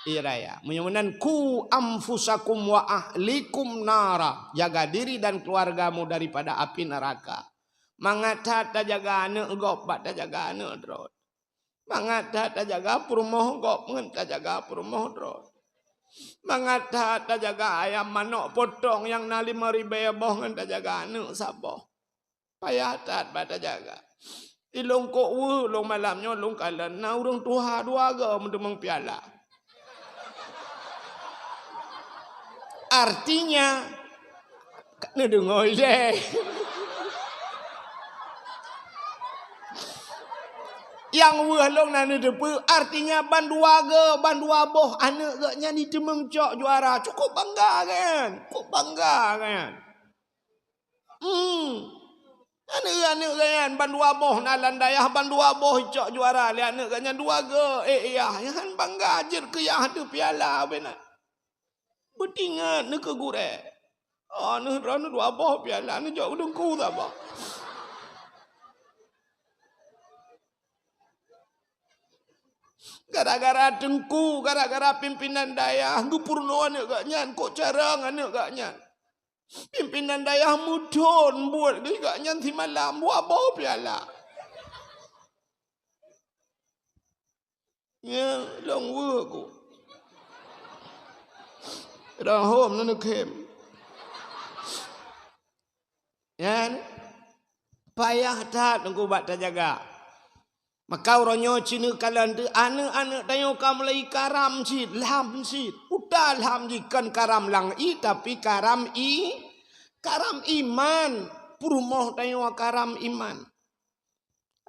Iya raya. Meunyoe meunan, "Qu anfusakum wa ahlikum nara." Jaga diri dan keluargamu daripada api neraka. Mangat that tajaga aneuk gob bak tajaga aneuk droe. Mangat that tajaga peurumoh gob ngon tajaga peurumoh droe. Mangat that tajaga ayam manok potong nyang na limong ribèe boh ngon tajaga aneuk saboh. Payah that bak tajaga. Ilôn kok weueh lôn malam nyoe lôn kalon na ureuëng tuha dua goe meuteumong piala. Artinya, neudeungoe ilèe. Nyang weueh lôn na neuteupeue, artinya bandua goe, bandua boh aneuk geuh nyan jiteumeung cok juara. Cukup bangga kan? Cukup bangga kan? Hmm. Aneuk-aneuk geuh nyan bandua boh na lam dayah, bandua boh cok juara lé aneuk geuh nyan dua goe. Eh, yah, nyan bangga jeuet keu yah teuh piala bena. Beutingat neukeu gurèe. Oh, neuh droeneuh dua boh piala, neujok u teungku saboh. Gara-gara teungku, gara-gara pimpinan dayah, geupeurunoe aneuk geuh nyan, kok carông aneuk geuh nyan. Pimpinan dayah meuthon buet geuh nyan simalam, dua boh piala. Nyan lôn weueh ku. Rahom na neukhem. Nyan payah that teungku bak tajaga. Maka uroe nyoe ci neukalon teuh aneuk-aneuk tanyoe ka mulai karam cit, lham cit. Uta lham jih kon karam lang ié, tapi karam i-, karam iman. Peurumoh tanyoe karam iman.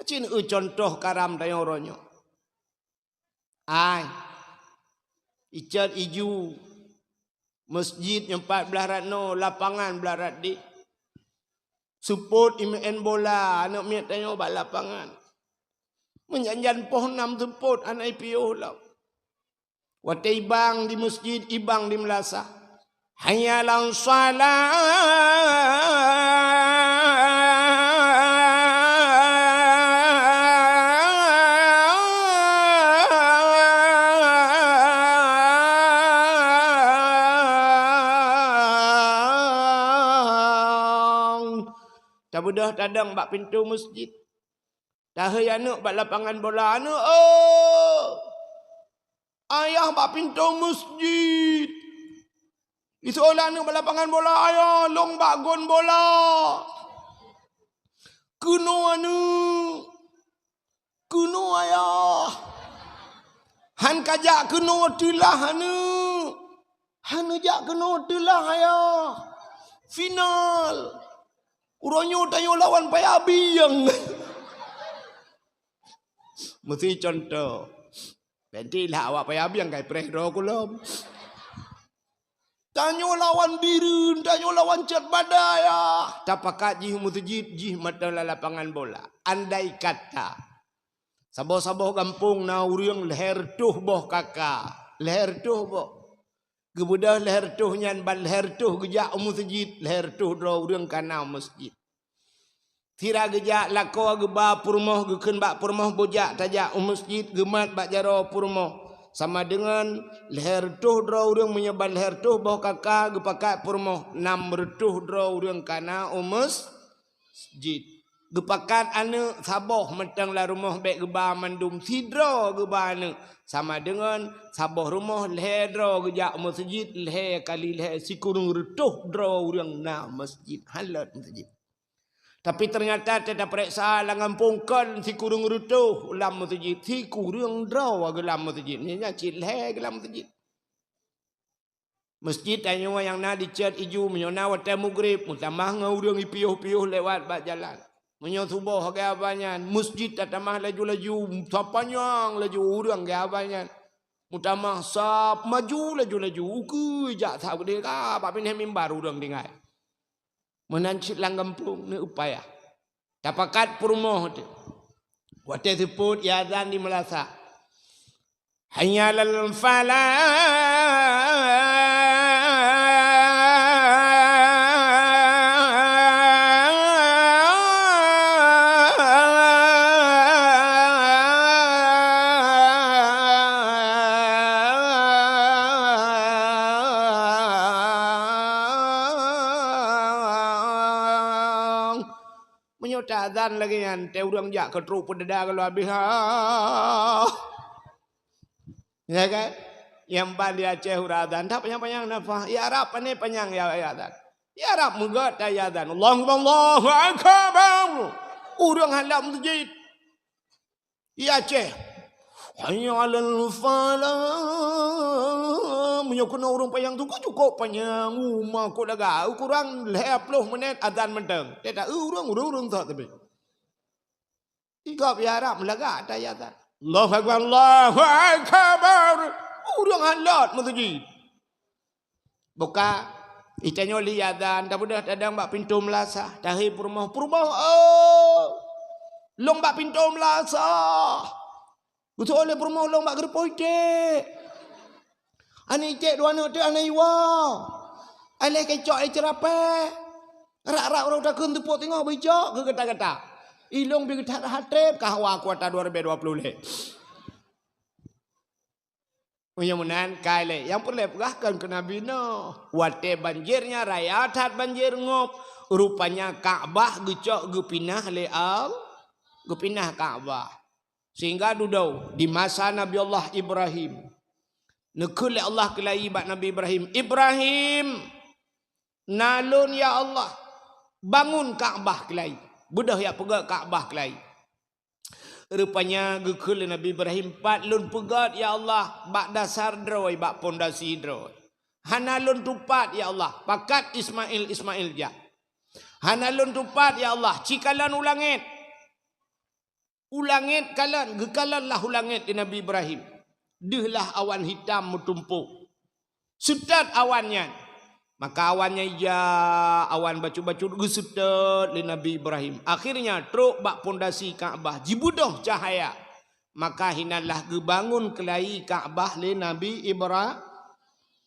Ci neueu contoh karam tanyoe uroe nyoe. Ai, icot iju, masjid nyoe pat blah rat noe, lapangan blah rat deh. Seupôt imeu'en bola, aneuk miet tanyoe bak lapangan. Meunyan jan poh nam seupôt hana ipiôh lom. Watèe ibang di masjid, ibang di meulasah. Hayya 'alas shalah. Tabeudôh tadong bak pintoe masjid. Tahôi aneuk bak lapangan bola, "Aneuk, oh! Ayah bak pintoe masjid." Iseulah aneuk bak lapangan bola, "Ayah, lôn bak gon bola." "Keunoe aneuk, keunoe ayah." "Han kajak keunoe teulah aneuk." "Han neujak keunoe teulah ayah. Final. Uroe nyoe tanyoe lawan Paya Bieng." Meusti contoh. Berarti lah awak Paya Bieng kai preh droe kulom. "Tanyoe lawan Bireuen, tanyoe lawan Cot Badai, ah." Tapakat jih u meuseujid, jih mantong lam lapangan bola. Andai kata saboh-saboh gampông na ureuëng lhèe reutôh boh K K, lhèe reutôh boh. Geubeudôh lhèe reutôh nyan ban lhèe reutôh geujak u meuseujid, lhèe reutôh droe ureuëng ka na u meuseujid. Sira geujak lakoe geuba peurumoh, geukheun bak peurumoh, "Bujak tajak u meuseujid," geumat bak jaroe peurumoh. Sama deungon lhèe reutôh droe ureuëng, meunyoe ban lhèe reutôh boh K K geupakat peurumoh, nam reutôh droe ureuëng ka na u meus-, jid. Geupakat aneuk saboh mantong lam rumoh, bèk geuba mandum, sidroe geuba aneuk. Sama deungon saboh rumoh lhèe droe geujak u meuseujid, lhèe kali lhèe, sikureueng reutôh droe ureuëng na meuseujid, han lôt meuseujid. Tapi teunyata teuh tapareksa lam gampông kon sikureueng reutôh lam meuseujid, sikureueng droe geulam meuseujid. Nyan cit lhèe geulam meuseujid. Meuseujid tanyoe nyang na dicèt iju, meunyoe na watèe mugreb, meutamah ngon ureuëng ipiôh-piôh lewat bak jalan. Meunyoe suboh lagèe haba nyan, meuseujid tatamah laju-laju, sapanyang laju ureuëng lagèe haba nyan. Meutamah sab maju laju-laju, ukeue jak sab keudéh ka bak binéh mimbar ureuëng tinggai. Meunan cit lam gampông, neuupaya. Tapakat peurumoh teuh. Watèe seupôt ya azan di meulasah. Hayya 'alal falah. Azan lagèe nyan, teuh ureueng jak keu trok peudada kalau habéh. Ha. Ya kan? Nyang ban di Aceh ureueng azan, tak panyang-panyang nafah. Ya Arab, pane panyang ya, ya azan. Ya Arab, meugot ta ya azan. Allahu Akbar, Allahu Akbar. Ureueng hana meuseujid. Ya Aceh. Hayya 'alal falah. Meunyoe keunoe ureueng panyang tu, kok cukôp panyang, uma kok laga. Kurang lhèe plôh minèt azan mantong. Teuh ta, ureueng, ureueng, ureueng that tapi. Igob ya Arab meulagak ata ya azan. Allahu Akbar, Allahu Akbar. Ureueng halot meuseujid. Buka, itanyoe li azan, tabeudôh tadong bak pintoe meulasah, tahe peurumoh, peurumoh, oh. Lôn bak pintoe meulasah. Geutu'oh lé peurumoh lôn bak geureupoh iték. Aneuk iték dua aneuk teuh aneuk iwoe. Aléh keucok lé ceurapée. Rak-rak uroe takheun teupok teungoh beujok keu gata-gata. Ilôn bi geuthat that treb ka hawa kuarta dua ribu dua puluh lé. Meunyoe meunan, kai lé. Nyang peureulée peugah kon keu Nabi Nuh. Watée banjir nyan raya that banjir ngop, rupanya Ka'bah geucok geupinah lé Al-, geupinah Ka'bah. Sehingga dudoe di masa Nabi Allah Ibrahim, neukheun lé Allah keulayi bak Nabi Ibrahim, "Ibrahim, na lôn ya Allah, bangun Ka'bah keulayi." Beudôh ya peugét Ka'bah keulayi. Rupanya geukheun lé Nabi Ibrahim, "Pat lôn peugét ya Allah, bak dasar droe, bak pondasi droe. Hana lôn tupat ya Allah, pakat Ismail, Ismail jak. Hana lôn tupat ya Allah, ci kalon u langét." U langét kalon, geukalon lah u langét lé Nabi Ibrahim. Deuh lah awan hitam meutumpôk. Seutôt awan nyan. Maka awan nyan ija, awan bacut-bacut geuseutôt lé Nabi Ibrahim. Akhirnya trok bak pondasi Ka'bah jibeudôh cahya. Maka hinan lah geubangun keulayi Ka'bah lé Nabi Ibra-,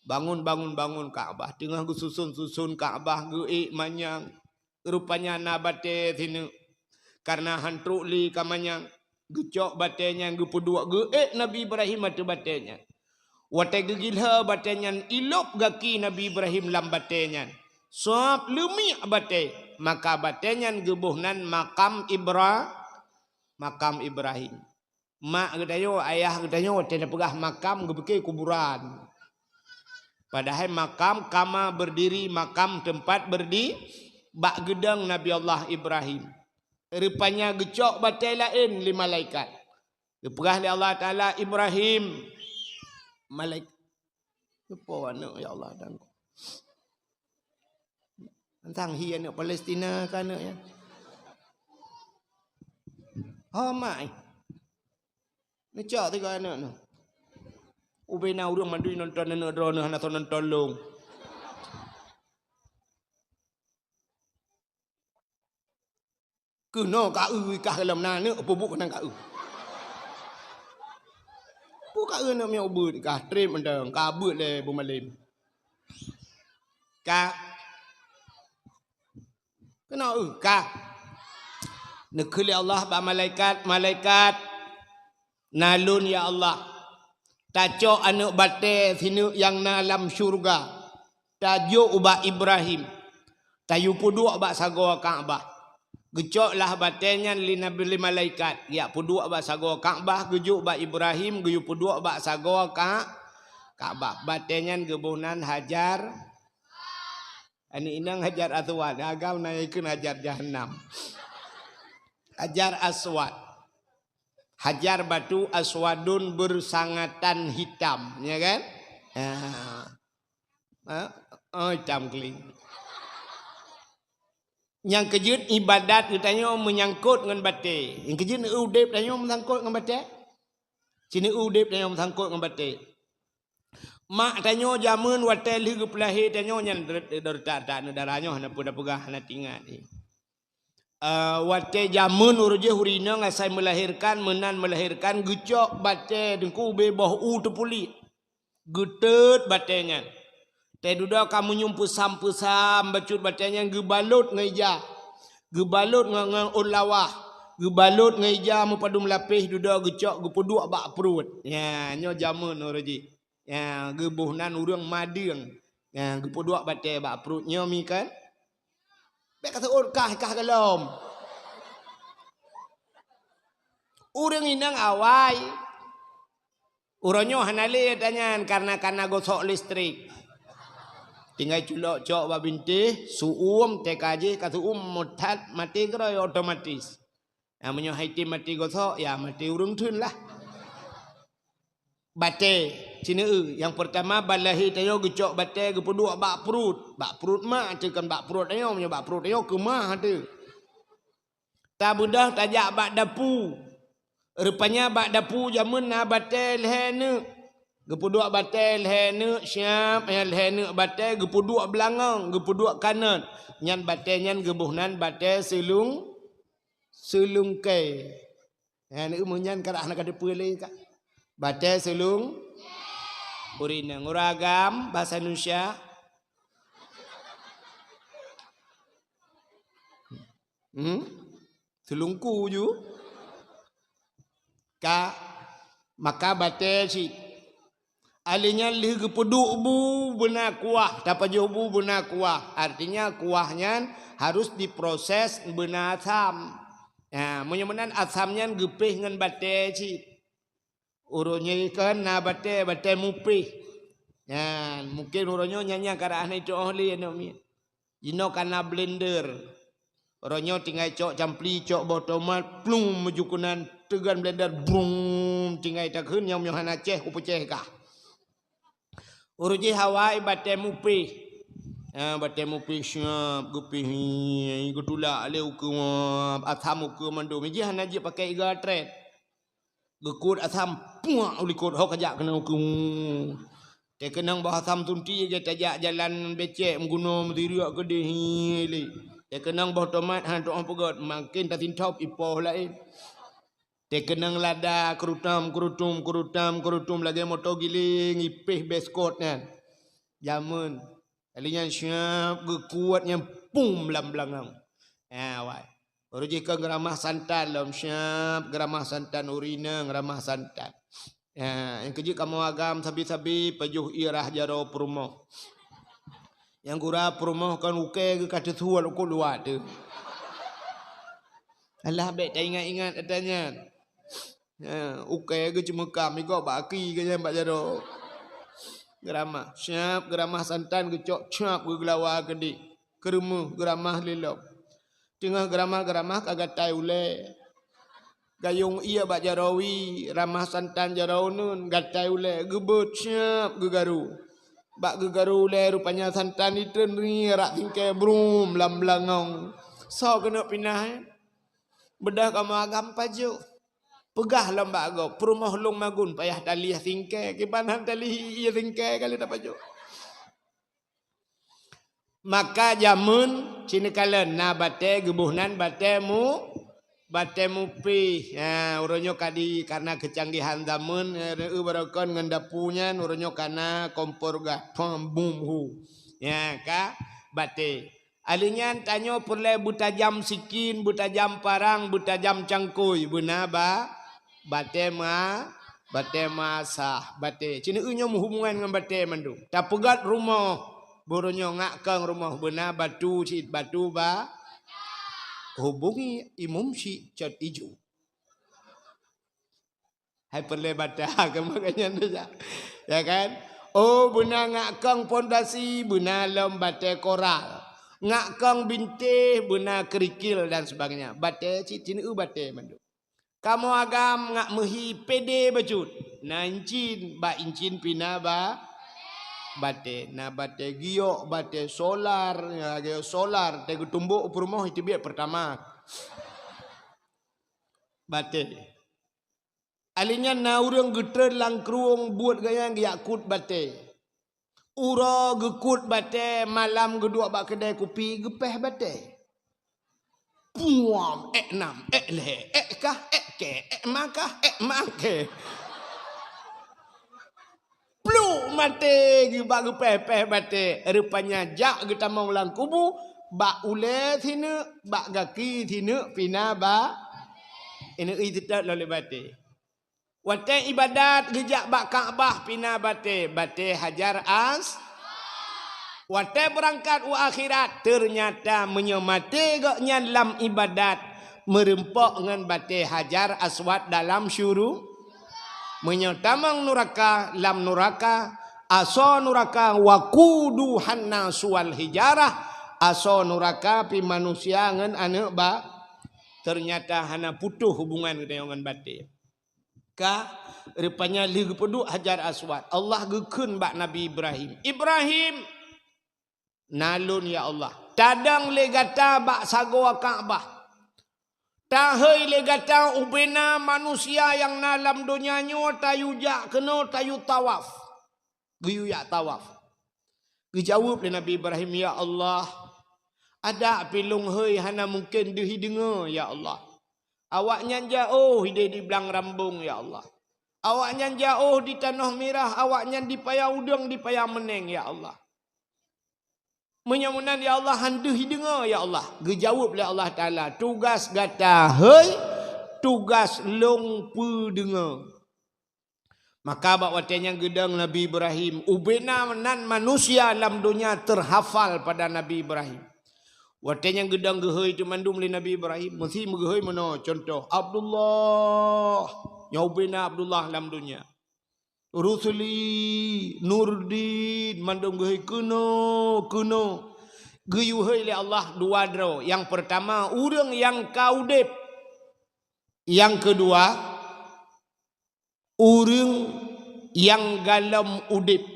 bangun, bangun, bangun Ka'bah. Teungoh geususun-susun Ka'bah geuék manyang. Rupanya na batée sineuk. Kareuna han trok lé ka manyang, geucok batée nyan geupeuduek, geuék Nabi Ibrahim ateueh batée nyan. Watée geugilhée batée nyan, ilôb gaki Nabi Ibrahim lam batée nyan. Sab leumiek batée, maka batée nyan geuboh nan makam Ibra-, makam Ibrahim. Mak geutanyoe, ayah geutanyoe watée tapeugah makam geupike kuburan. Padahai makam kama berdiri, makam tempat berdi-, bak geudong Nabi Allah Ibrahim. Rupanya geucok batée laén lé malaikat. Geupeugah lé Allah Taala, "Ibrahim." Malaik-, Lupa aneuk, ya Allah, dan tang hi aneuk Palestina ka aneuk nyan. Ho mai. Neucok tiga aneuk nyoe. Ubena ureueng mandum nonton aneuk droeneuh hana soe nonton lôn. Keunoe ka eu ikah lom na aneuk peubuet keunan ka eu. Pu ka eu aneuk miet ubeuet ikah treb mantong ka beuet lé beumalem. Ka. Keunoe eu ka. Neukheun lé Allah bak malaikat, "Malaikat, na lôn ya Allah, tacok aneuk batée sineuk nyang na lam syeuruga, tajok ubak Ibrahim, tayue peuduek bak sagoe Ka'bah." Geucok lah batée nyan lé Nabi, lé malaikat, geujak peuduek bak sagoe Ka'bah, geujok bak Ibrahim, geuyue peuduek bak sagoe Ka-, Ka'bah. Batée nyan geuboh nan Hajar, aneuk inong Hajar Aswad, agam na ikheun Hajar Jahannam. Hajar Aswad. Hajar batu aswadun bersangatan hitam, ya kan? Ha. Ha? Oh, hitam keuling. Nyang keujeuet ibadat geutanyoe meunyangkot ngon batée. Nyang keujeuet udeb tanyoe meunyangkot ngon batée. Sini udeb tanyoe meunyangkot ngon batée. Mak tanyoe jameun watée lheueh geupeulahé tanyoe nyan der-, derita-derita aneuk dara nyoe hana peue tapeugah, hana teuingat. Eh, watée jameun uroe jih ureueng inong asai melahirkan, meunan melahirkan, geucok batée teungku ubé boh u teupuléh. Geuteut batée nyan. Teuh dudoe ka meunyum peusam-peusam bacut batée nyan geubalot ngon ija. Geubalot ngon, ngon ôn lawah. Geubalot ngon ija meupadum lapéh dudoe geucok geupeuduek bak pruet. Nya, nyoe jameun uroe jih. Ya, geuboh nan ureueng madeueng. Ya, geupeuduek batée bak pruet nyoe mi kan. Bék ka seuôt kah, kah golom. Ureuëng inong awai. Uroe nyoe hana lé tanyan karena kana gosok listrik. Tinggai culok cok bak bintéh, su'um, teka jih ka su'um, mutat, maté keudroe otomatis. Nah, meunyoe hai tem maté gosok, ya maté ureuëng theun lah. Batée, cineue, nyang peurtama, ban lahé tanyoe geucok batée geupeuduek bak pruet. Bak pruet mak teuh, kon bak pruet tanyoe, meunyoe bak pruet tanyoe keumah teuh. Tabeudôh tajak bak dapu. Rupanya bak dapu jameun na batée lhée neuk. Geupeuduek batée lhée neuk, siab, nyang lhée neuk batée geupeuduek beulangong, geupeuduek kanot. Nyan batée nyan geuboh nan batée seulung, seulungkée. Nyan, meunyan karah na ka teupeue lé ka. Batée seulung, ureuëng inong, ureuëng agam, bahasa Indonesia. Hmm? Seulungku ju. Ka, maka batée cit. Alé nyan lheueh geupeuduek bu beuna kuah, tapajoh bu beuna kuah. Artinya kuah nyan harus diproses beuna asam. Ha, meunyoe meunan asam nyan geupéh ngon batée cit. Uroe nyoe kon na batée, batée mupéh. Nyan, mungken uroe nyoe nyan nyang karah na iteuoh lé aneuk miet. Jinoe kana blender. Uroe nyoe tinggai cok campli, cok boh tomat, plum, meujukeunan teugan blender, brum, tinggai takheun nyang meunyoe hana céh, kupeucéh kah. Uroe jih awai batée mupéh. Ha, batée mupéh siab, geupéh, geutulak lé ukeue, asam ukeue mandum. Jih hana jeuet pakai iga trét. Geukot asam, puak u likot, ho kajak keunoe keu. Teukeunong boh asam sunti, geutajak jalan becek, meuguno meusiriek keudeh, hi, lé. Teukeunong boh tomat, han tu'oh peugét, makin tasintop ipoh laén. Teukeunong lada, keurutam, keurutum, keurutam, keurutum, lagée moto giling, ipéh beskot nyan. Jameun. Kali nyan siab geukuet nyan pum lam beulangong. Ha, wai. Baru jih kon geuramah santan lom siab, geuramah santan ureuëng inong, geuramah santan. Ha, nyang keujeuet kamoe agam sabe-sabe pajoh ié rah jaroe peurumoh. Nyang gura peurumoh kon ukée geuh ka teusuet u luwa teuh. Alah bék taingat-ingat ata nyan. Ha, ukée geuh ceumeukam, igob bak aki geuh nyan bak jaroe. Geuramah, siab geuramah santan geucok cap geugeulawa keudeh. Keureumeuh geuramah lé lom. Teungoh geuramah-geuramah ka gatai ulée. Gayong ié bak jaroe wie, ramah santan jaroe uneuen, gatai ulée, geubeuet siab geugaru. Bak geugaru ulée rupanya santan itreun rie rak singkée brum lam beulangong. Soe keuneuk pinah, eh? Beudôh kamoe agam pajoh. Peugah lom bak gob, peurumoh lôn magun payah talieh singkée, kiban han talieh ié singkée ka lheueh tapajoh. Maka jameun cit neukalon na batée geuboh nan batée mu-, batée mupéh. Ha, uroe nyoe ka di, karena keucanggihan jameun, eh, reu barokon ngon dapu nyan, uroe nyoe ka na kompor gas, pom, bum, hu. Ya, ka batée. Alheuh nyan tanyoe peureulée beutajam sikin, beutajam parang, beutajam cangkôi, beuna ba-, batée ma-, batée masa, batée. Cit nyoe meuhubungan ngon batée mandum. Tapeugét rumoh, boh uroe nyoe ngak kong rumoh, beuna batu cit, batu ba-, hubungi imum cit cot ijo. Hai peureulée bata, keumakanya nyan saja. Ya kan? Oh, beuna ngak kong pondasi, beuna lom batée koral. Ngak kong bintéh, beuna kerikil dan sebagainya. Batée cit, cit neu batée mandum. Kamoe agam ngak meuhi pédé bacut. Na incin, bak incin pih na ba-, batée. Na batée giok, batée solar, ya, giok solar, teuh geutumbok u peurumoh iteubiet peurtama. Batée. Alheuh nyan na ureuëng geutreun lam krueng buet geuh nyan geujak kut batée. Uroe geukut batée, malam geuduek bak keudée kupi geupéh batée. Puam, ék nam, ék lhée, ék kah, ék kée, ék ma kah, ék ma kée. Pluk maté geuh bak geupéh-péh batée, rupanya jak geutamong lam kubu, bak ulée sineuk, bak gaki sineuk pih na ba-, ineuk i teutot lom lé batée. Watée ibadat geujak bak Ka'bah pih na batée, batée Hajar As-, watée beurangkat u akhirat, teunyata meunyoe maté gobnyan lam ibadat, meureumpok ngon batée Hajar Aswad dalam syuru-, meunyoe tamong nuraka, lam nuraka, asoe nuraka, waquduhan nasu wal hijarah, asoe nuraka pih manusia ngon aneuëk ba-, ternyata hana putôh hubungan geutanyoe ngon batée. Ka, rupanya lheueh geupeuduek Hajar Aswad, Allah geukheun bak Nabi Ibrahim, "Ibrahim, na lôn, ya Allah. Tadong lé gata bak sagoe Ka'bah. Tahôi lé gata ubena manusia nyang na lam donya nyoe tayue jak keunoe tayue tawaf." Geuyue jak tawaf. Geujaweueb lé Nabi Ibrahim, "Ya Allah, adak pih lôn hôi hana mungken deuh jideungoe, ya Allah. Awaknyan jiôh hideh di blang rambong, ya Allah. Awaknyan jiôh di tanoh mirah, awaknyan di paya udeueng, di paya meuneng, ya Allah. Meunyoe meunan, ya Allah, han deuh jideungoe, ya Allah." Geujaweueb lé Allah Taala, "Tugas gata hôi, tugas lôn peudeungoe." Maka bak watée nyan geudong Nabi Ibrahim, ubena nan manusia lam donya terhafal pada Nabi Ibrahim. Watée nyan geudong geuhôi teuk mandum lé Nabi Ibrahim, meusi meugeuhôi meunoe, contoh, Abdullah, nyoe ubena Abdullah lam donya. Rusli, Nurdin, mandum geuhôi keunoe, keunoe. Geuyue hôi lé Allah dua droe. Nyang peurtama, ureuëng nyang ka udeb. Nyang keudua, ureuëng nyang galom udeb.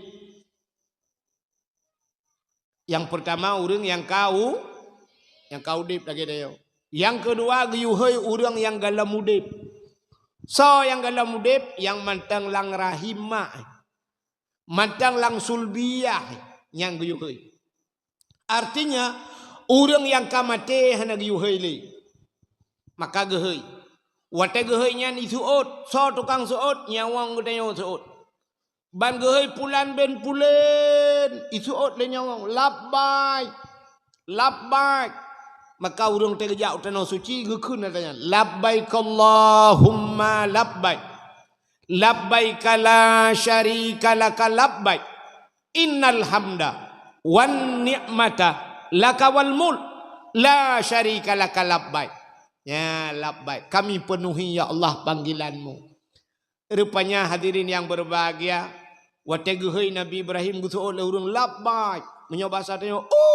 Nyang peurtama, ureuëng nyang ka u-, nyang ka udeb lagée tanyoe. Nyang keudua, geuyue hôi ureuëng nyang galom udeb. Soe nyang galom udeb? Nyang mantong lam rahim mak, mantong lam sulbiyah, nyang geuyue hôi. Artinya, ureuëng nyang ka maté hana geuyue hôi lé. Maka geuhôi. Watée geuhôi nyan jiseuôt, soe tukang seuôt? Nyawöng geutanyoe seuôt. Ban geuhôi pulan bin pulan, jiseuôt lé nyawöng, "Labbaik, labbaik." Maka ureuëng teugeujak u tanoh suci geukheun ata nyan, "Labbaik Allahumma labbaik. Labbaik la syarika laka labbaik. Innal hamda wan ni'mata laka wal mulk. La syarika laka labbaik." Ya, labbaik. Kami penuhi, ya Allah, panggilanmu. Rupanya hadirin yang berbahagia, watée geuhôi Nabi Ibrahim geuseuôt lé ureuëng, "Labbaik." Meunyoe basa tanyoe, "U."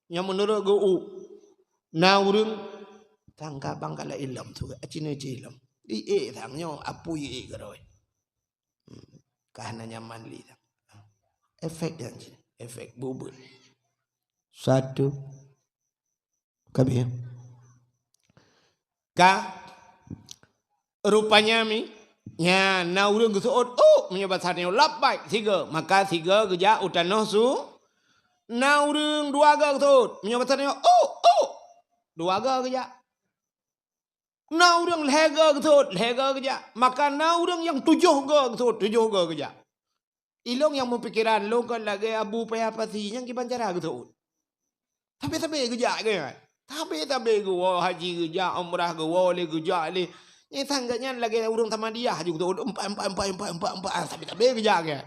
Nyang meunurot geu u. Na ureuëng tangga bangkala ilom tu, acine ci ilom. Di e tang nyoe apui e geroi. Hmm. Ka hana nyaman li tang. Efek dan ci, efek bubut. Satu. Kabi. Ka, rupanya mi, nya, na ureuëng geuseuôt, "U," meunyoe basa tanyoe, "Labbaik," sigoe. Maka sigoe geujak u tanoh su-, na ureuëng dua goe geuseuôt, meunyoe basa tanyoe, "U, u," dua goe geujak. Na ureuëng lhée goe geuseuôt, lhée goe geujak. Maka na ureuëng nyang tujoh goe geuseuôt, tujoh goe geujak. Ilong nyang meupikeran, lôn kon lagée Abu Paya Pasi nyang kiban cara geuseuôt. Sabe-sabe geujak geuh. Sabe-sabe geuwoe haji geujak, umrah geuwoe lé geujak lé. Nyang sang geuh nyan lagée ureuëng Samadiyah ju geuseuôt, empat, empat, empat. Ah, sabe-sabe geujak geuh.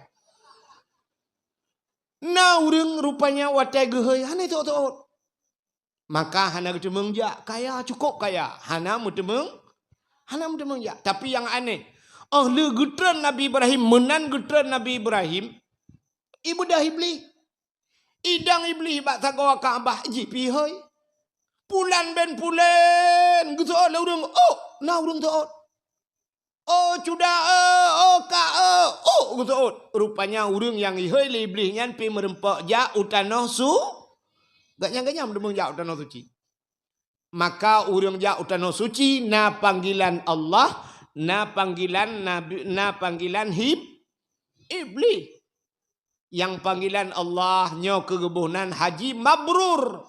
Na ureuëng rupanya watée geuhôi hana seuôt-seuôt. Maka hana geuteumeung jak, kaya, cukup kaya, hana meuteumeung, hana meuteumeung jak. Tapi nyang aneh, óh lheueh geutreun Nabi Ibrahim, meunan geutreun Nabi Ibrahim, ibeudoh Iblih. Idong Iblih bak sagoe Ka'bah jih pih hôi. Pulan ben pulan geuseuôt lé ureuëng, "Oh, na ureuëng seuôt." "Oh, cuda, eh, oh, ka, eh, oh," geuseuôt. Rupanya ureuëng nyang ihôi lé Iblih nyan pih meureumpok jak u tanoh su-, gobnyan-gobnyan meudeumeung jak u tanoh suci. Maka ureuëng jak u tanoh suci na panggilan Allah, na panggilan Nabi, na panggilan hib-, Iblih. Nyang panggilan Allah nyoe keu geuboh nan haji mabrur.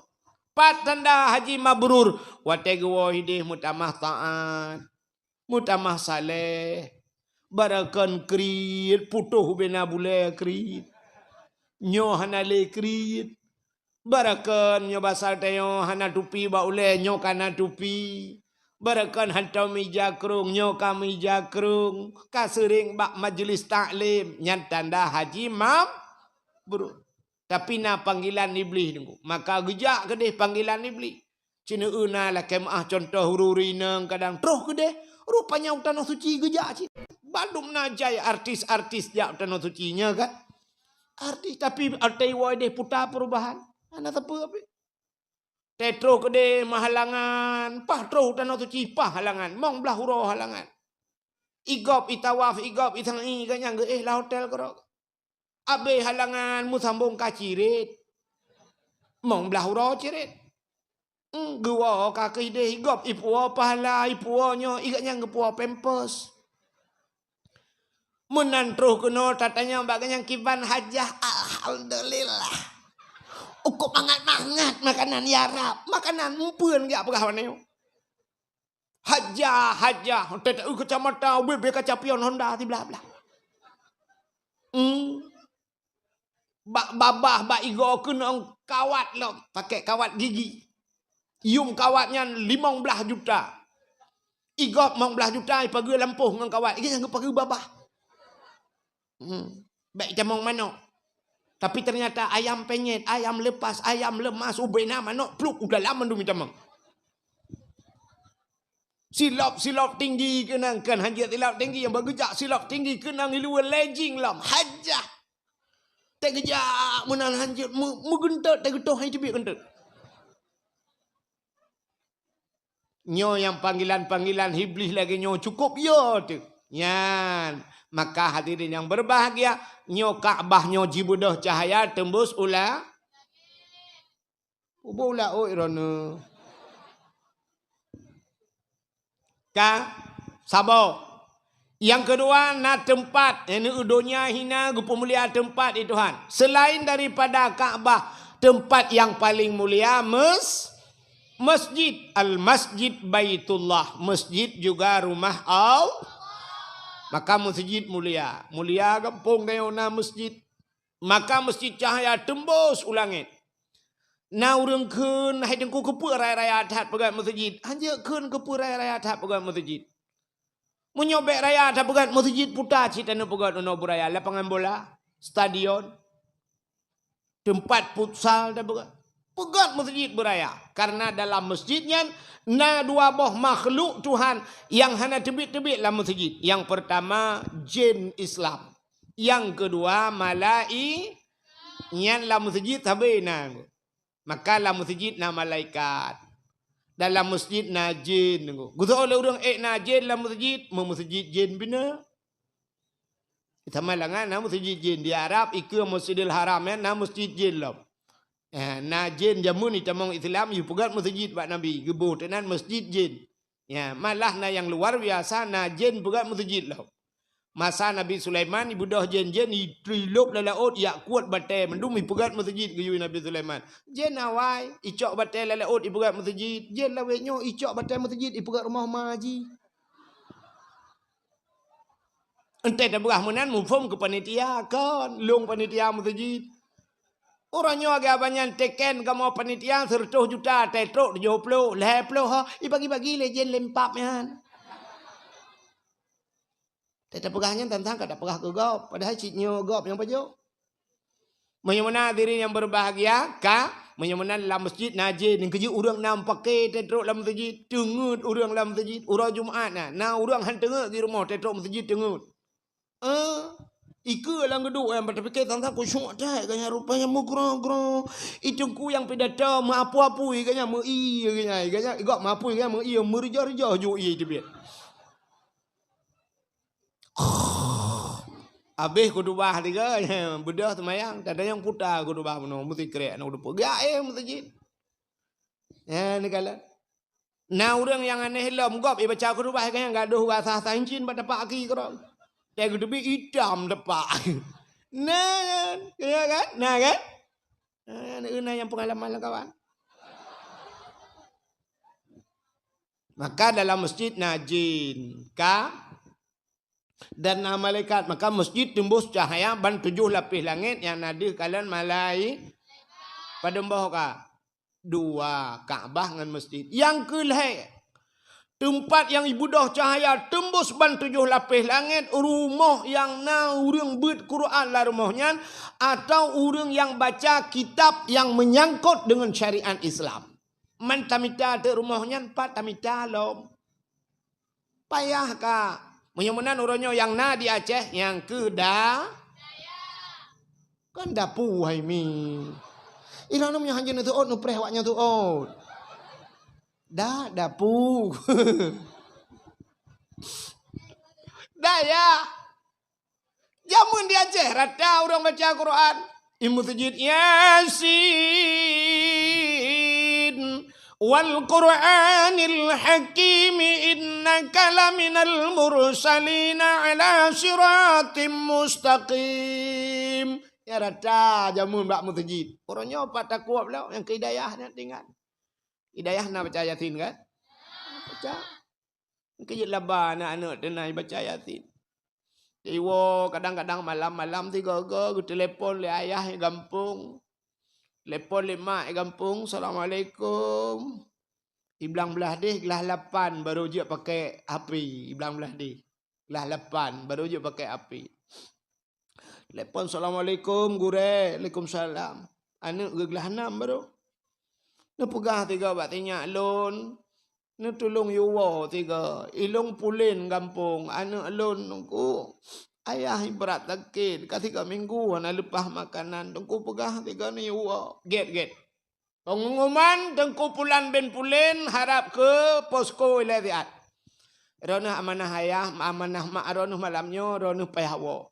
Pat tanda haji mabrur? Watée geuwoe ideh meutamah taát, meutamah saleh, barakon kriet, putôh ubena bulée kriet. Nyoe hana lé kriet. Barakon nyoe basa tanyoe hana tupi bak ulée, nyoe ka na tupi. Barakon hantom mija krong, nyoe ka mija krong. Ka seuring bak majeulis taklim, nyan tanda haji mabrur. Tapi na panggilan Iblih teungku. Maka geujak keudeh panggilan Iblih. Cina na lakée meu'ah contoh ureuëng inong kadang troh keudeh, rupanya u Tanoh Suci geujak cit. Bandum na jai artis-artis jak u Tanoh Suci nyan kan. Artis tapi até woe deh puta perubahan. Hana sapeue pih. Teutroh keudeh meuhalangan, paih troh u Tanoh Suci paih halangan, mong blaih uroe halangan. Igop itawaf, igop isai, ganyang geuéh lam hotel keudroe. Abéh halangan meusambong ka ciret. Mong blaih uroe ciret. Hmm, geuwoe ka keudeh igop ipuwoe pahala, ipuwoe nyoe, iganyang geupuwoe pampers. Meunan troh keunoe tatanyong bak ganyang kiban hajah, alhamdulillah. Ukok mangat-mangat makanan ya Rab. Makanan meupeuen gak peugah waneu. Hajah, hajah, teuta kacamata, ubé-bé kaca pion Honda siblah-blah. Hmm. Bak babah, bak igoe keunong kawat lom, pakai kawat gigi. Yum kawat nyan limong blaih juta. Igop limong blaih juta ipageue lampôh ngon kawat, igop nyang geupageue babah. Hmm. Bak itamong manok. Tapi ternyata ayam penyet, ayam lepas, ayam lemas, ubena manok pluk u dalam mandum itamong. Silop-silop tinggi keunong, kan hanjeuet silop tinggi nyang beugeujak silop tinggi keunong iluwa lejing lom hajah. Teugeujak meunan hanjeuet meugeuntot teugeutôh hai teubiet geuntot. Nyoe nyang panggilan-panggilan Iblih lagée nyoe cukup yo teuh. Nyan, maka hadirin yang berbahagia, nyoe Ka'bah nyoe jibeudôh cahaya teumbus ula. Ubôh ula oi rono. Ka? Saboh. Yang kedua, na teumpat, yakni donya hina geupeumulia teumpat di Tuhan. Selain daripada Ka'bah, teumpat yang paling mulia mes-, masjid, Al-Masjid Baitullah, masjid juga rumah Allah. Maka masjid mulia, mulia gampông tanyoe na masjid. Maka masjid cahaya teumbus u langét. Na ureuëng kheun, hai teungku, keupeue raya-raya that peugét masjid? Hanjeuet kheun keupeue raya-raya that peugét masjid. Meunyoe bék raya that peugét masjid, puta cit taneuk peugét unoe beuraya, lapangan bola, stadion, teumpat futsal that peugét. Peugét masjid beuraya, karena dalam masjid nyan na dua boh makhluk Tuhan nyang hana teubiet-teubiet lam masjid. Yang pertama, jin Islam. Yang kedua, malai-, nyan lam masjid sabe na. Maka lam masjid na malaikat. Dalam masjid na jin. Geusoe lé ureuëng ék na jin lam masjid, meumasjid jin bina. Sama langan na masjid jin di Arab, ikeue Masjidil Haram, ya, na masjid jin lom. Eh, na jin jameun itamong Islam, yue peugét masjid bak Nabi, geuboh teunan masjid jin. Ya, malah na nyang luar biasa, na jin peugét masjid lom. Masa Nabi Sulaiman ibeudôh jén-jén, itrilop lam laôt, yak kuet batée mandum ipeugét meuseujid geuyue Nabi Sulaiman. Jén awai, icok batée lam laôt ipeugét meuseujid. Jén lawét nyoe icok batée meuseujid ipeugét rumoh ma jih. Entée tabeurah meunan muphom keu panitia kon, lôn panitia meuseujid. Uroe nyoe geubanyan teken kamoe panitia seratus juta, teutrok tujoh ploh, lhée ploh ho, ibagi-bagi lé jén lempap nyan. Teupeugah nyan tantang ka tapeugah keu gob, padahai cit nyoe gob nyang pajoh. Meunyoe meunan hadirin nyang berbahagia, ka, meunyoe meunan lam masjid na jén, nyang keujeuet ureuëng na meupaké teutrok lam masjid, teungeut ureuëng lam masjid, uroe Jumat na, na ureuëng han teungeut di rumoh teutrok masjid teungeut. Eh, ikeue lam geuduek nyang tapike tantang khusyuk that, ganya rupanya meugroe-groe. Itungku nyang pidato meuapui-apui, ganya meuié, ganya, ganya, igok meuapui, ganya meuié, meurijah-rijah ju ié teubiet. Habéh khutubah tiga, beudôh seumayang, tadayong puta khutubah bunoe, meusikrek aneuk dupeue. Geujak éh meuseujid. Nyan neukalon. Na ureuëng nyang aneh lom gob ibaca khutubah, gobnyan gadôh rasa sancin bak tapak aki keudroe. Teugeuteubiet itam tapak. Na kan? Ya kan? Na kan? Na, na nyang peungalaman lam kawan. Maka dalam masjid na jin, ka? Dan na malaikat, maka masjid teumbus cahya ban tujoh lapéh langét nyang na deuh kalon malai-, padum boh ka? Dua, Ka'bah ngon masjid. Nyang keu lhée, teumpat nyang ibeudôh cahya teumbus ban tujoh lapéh langét, rumoh nyang na ureuëng beuet Quran lam rumoh nyan, atau ureuëng nyang baca kitab nyang meunyangkot deungon syariat Islam. Man tamita teuk rumoh nyan, pat tamita lom. Payah ka. Meunyoe meunan uroe nyoe nyang na di Aceh, nyang keu da-, kan dapu hai mi. Ilôn meunyoe hanjeuet neuteuôt, neupreh awak nyan teuôt. Da, dapu. Dayah. Jameun di Aceh rata ureuëng baca Quran. Di meuseujid, Yasin, wal Qur'anil Hakim, innaka laminal mursalina ala siratim mustaqim. Ya rata jameun bak meuseujid. Ureuëng nyoe pat takuab lom nyang keu hidayah nyan tinggai. Hidayah na baca Yasin kan? Baca. Keu jeuet laba aneuk-aneuk teunai baca Yasin. Iwoe kadang-kadang malam-malam sigoe-goe geutelepon lé ayah di gampông. Telepon lé mak di gampông, "Assalamualaikum." Iblang blah deh glah lapan baru jeuet pakai H P, iblang blah deh. Glah lapan baru jeuet pakai H P. Telepon, "Assalamualaikum, Gurée." "Waalaikumsalam." Aneuk geuglah nam baru. Neupeugah sigoe bak sinyak lôn, neutulông yue woe sigoe. Ilông pulen gampông, aneuk lôn Teungku. Ayah brat sakét, ka sigoe minggu hana leupah makanan. Teungku peugah sigoe neuyue woe. Gét, gét. Pengumuman Teungku Pulan bin Pulen harab keu posko ilée siat. Droeneuh amanah ayah, amanah mak droeneuh malam nyoe, droeneuh payah woe.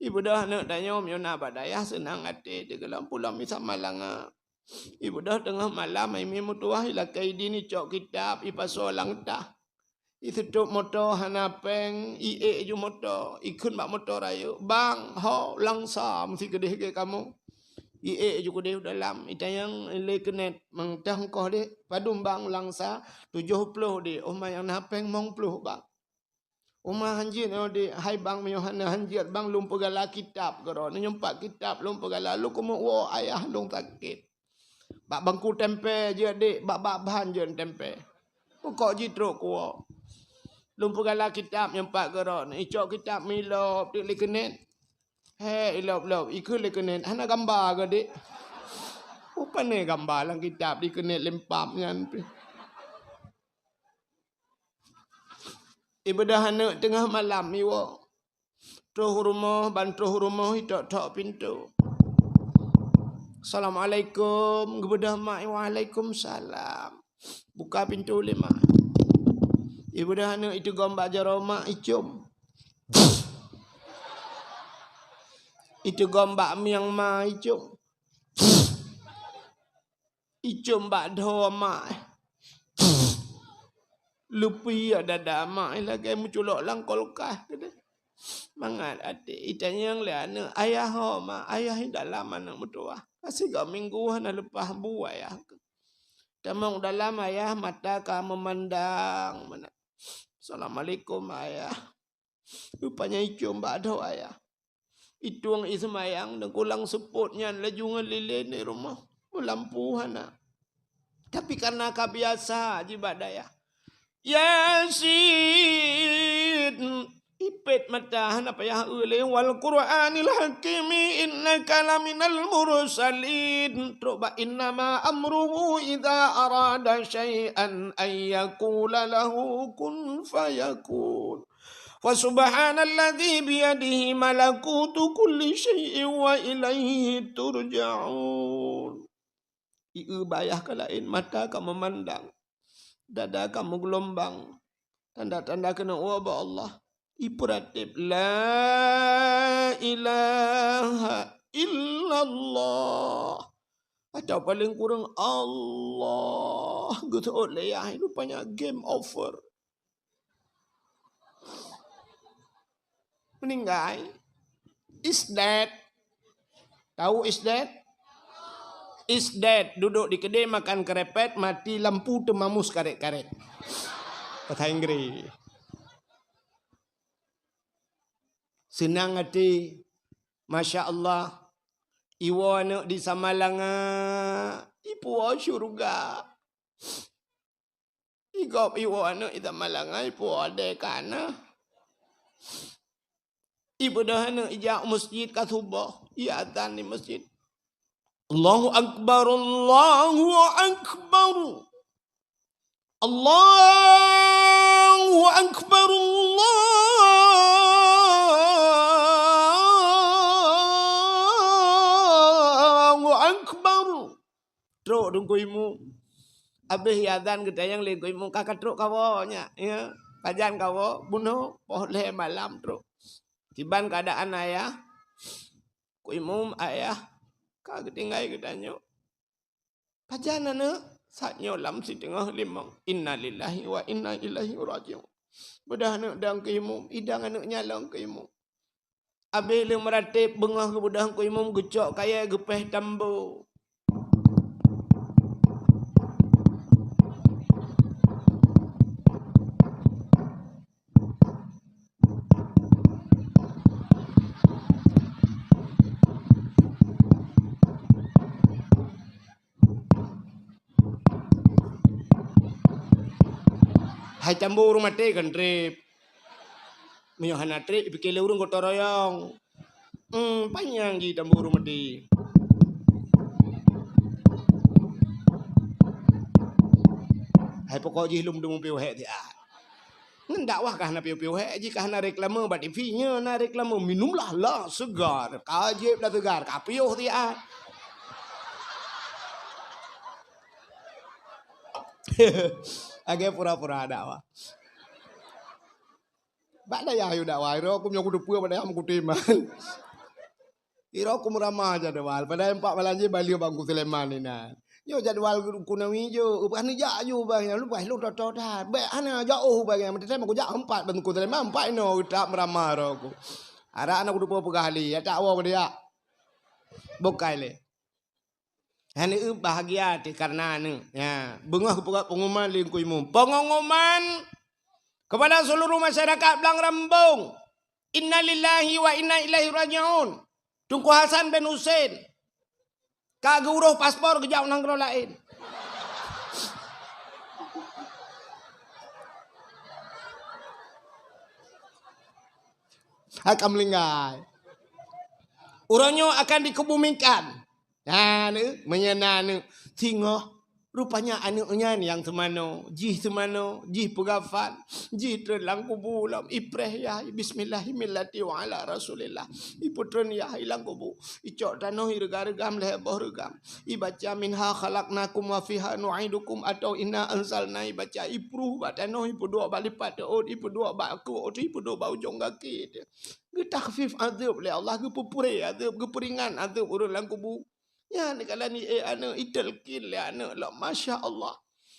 Ibeudôh aneuk tanyoe meunyoe na bak dayah seunang até teugeulom pulang misa malanga. Ibeudôh teungoh malam, hai mi meutuwah ilakée idin icok kitab ipasoe lam tah. Iseutôt moto hana péng, iék ju moto, ikheun bak moto rayeuk, "Bang, ho, langsa meusi keudeh gét kamoe." Iék ju keudeh u dalam, itanyong lé keunet, "Meunteung koh deh, padum bang langsa?" "Tujoh ploh deh." "Oh ma nyang na péng limong ploh bang." "Oh ma hanjeuet nyoe deh, hai bang meunyoe hana hanjeuet bang lôn peugala kitab keudroe." Nyoe pat kitab lôn peugala, lôn keumeung woe ayah lôn sakét. Bak bangku tempe jeuet dek, bak, bak ban jeuet tempe. Pokok jitrok kuwoe. Lôn peugala kitab nyang pat keudroe, icok kitab meulop teuk lé keunet. He, ilop-lop, ikheun lé keunet, hana gamba keu dek. Pane gamba lam kitab di keunet lempam nyan pih. Ibeudôh aneuk teungoh malam iwoe. Troh rumoh, ban troh rumoh itok-tok pintoe. "Assalamualaikum." Geubeudôh mak, "Waalaikumsalam." Buka pintoe lé mak. Ibeudôh aneuk iteugom bak jaroe mak, icom. Iteugom bak mieng ma, icom. Icom bak dhoe mak. Leupie dada mak lagée meuculok lam kulkas keudeh. Mangat até itanyong lé aneuk, "Ayah ho mak?" "Ayah di dalam aneuk meutuwah. Ka sigoe minggu hana leupah bu ayah." Tamong dalam ayah mata ka meumandang meunan. "Assalamualaikum ayah." Rupanya icom bak dhoe ayah. Itueng iseumayang neugulang seupôt nyan laju ngon lilén di rumoh. Beulampu hana. Tapi karena ka biasa jih bak dayah. Yasin. Ipét mata hana payah eu lé. "Wal Qur'anil Hakimi innaka laminal mursalin." Trok bak innama amruhu idza arada syai'an an yaqula lahu kun fayakun. Fa subhanalladzi biyadihi malakutu kulli syai'in wa ilaihi turja'un. Ieu bayah ka laén, mata ka meumandang, dada ka meugeulumbang. Tanda-tanda keuneuk woe bak Allah. Ipeuratéb, "La ilaha illallah." Atau paléng kureueng, "Allah." Geuseuôt lé yah, rupanya game over. Meninggai. Is dead. Tahu is dead? Is dead. Duduk di keudè makan keurepet, mati lampu teumamus karet-karet. Bahasa Inggris. Seunang até. Masya Allah. Iwoe aneuk di Samalanga. Ipuwoe syeuruga. Igob iwoe aneuk di Samalanga, ipuwoe adé kana. Ibeudôh aneuk ijak u meuseujid ka suboh, iazan di meuseujid. Allahu Akbar, Allahu Akbar. Allahu Akbar, Allahu Akbar. Trok Teungku Imum. Abéh azan geutanyong lé Teungku Imum, ka, ka trok kawoe nyak, ya. Pajan kawoe, bunoe, poh lhèe malam trok. Kiban keuadaan ayah, Teungku Imum, ayah, ka geutinggai geutanyoe. Pajan aneuk? Saat nyoe lam siteungoh limong. Innalillahi wa inna ilaihi raji'un. Beudôh aneuk dang Teungku Imum, idang aneuk nyan lom Teungku Imum. Abéh lheueh meuratéb beungoh geubeudôh Teungku Imum geucok kayèe geupéh tambo. Hai tambo ureueng maté kan trép. Meunyoe hana trép, pike lé ureueng gotong royong. Hmm, panyang jih tambo ureueng maté. Hai pokok jih lom deungon piôh hék siat. Ngon dakwah ka hana piôh-piôh hék, jih ka hana reklame bak T V, nyoe na reklame, minumlah la segar, ka jieb la segar, ka piôh siat. Lagèe pura-pura dakwah. Bak dayah yue dakwah, iro kum nyang kuteupeu bak dayah meukutem. Iro kum ramah jadwal, padahai empat malam jih balieu bak Teungku Sulaiman inan. Nyoe jadwal Teungku Nawi jok, hana jak aju bang nyan, leupah lôn toto that. Bèk hana jak oh bang nyan, meuteutèe meuku jak empat bak Teungku Sulaiman, empat inoe that meuramah iro ku. Arak na kuteupeu peugah lé, ya tak woe keu dia. Bukai lé. Aneuk bahagia teuh kareuna aneuk. Ya, beungoh geupeugah pengumuman lé Teungku Imum. Pengumuman kepada seluruh masyarakat Blang Rambong. Innalillahi wa inna ilaihi raji'un. Teungku Hasan bin Husein ka geuuroh paspor geujak u nanggroe laén. Akan meuninggai. Uroe nyoe akan dikebumikan. Nah, ni, meunyoe na aneuk singoh, rupanya aneuk nyan nyang seumanoe, jih seumanoe, jih peugafan, jih treun lam kubu lom, ipreh yah, bismillahi millati wa ala rasulillah. Ipeutreun yah i lam kubu, icok tanoh ireugam-reugam lhèe boh reugam. Ibaca minha khalaqnakum wa fiha nu'idukum atau inna anzalna, ibaca ipruh bak tanoh, ipeuduek bak lipat teuôt, ipeuduek bak keuôt, ipeuduek bak ujong gaki. Geutakhfif azeueb lé Allah, geupeupuré azeueb, geupeuringan azeueb ureueng lam kubu. Nyan kala ni, eh, aneuk italkin lé aneuk lom, masya Allah.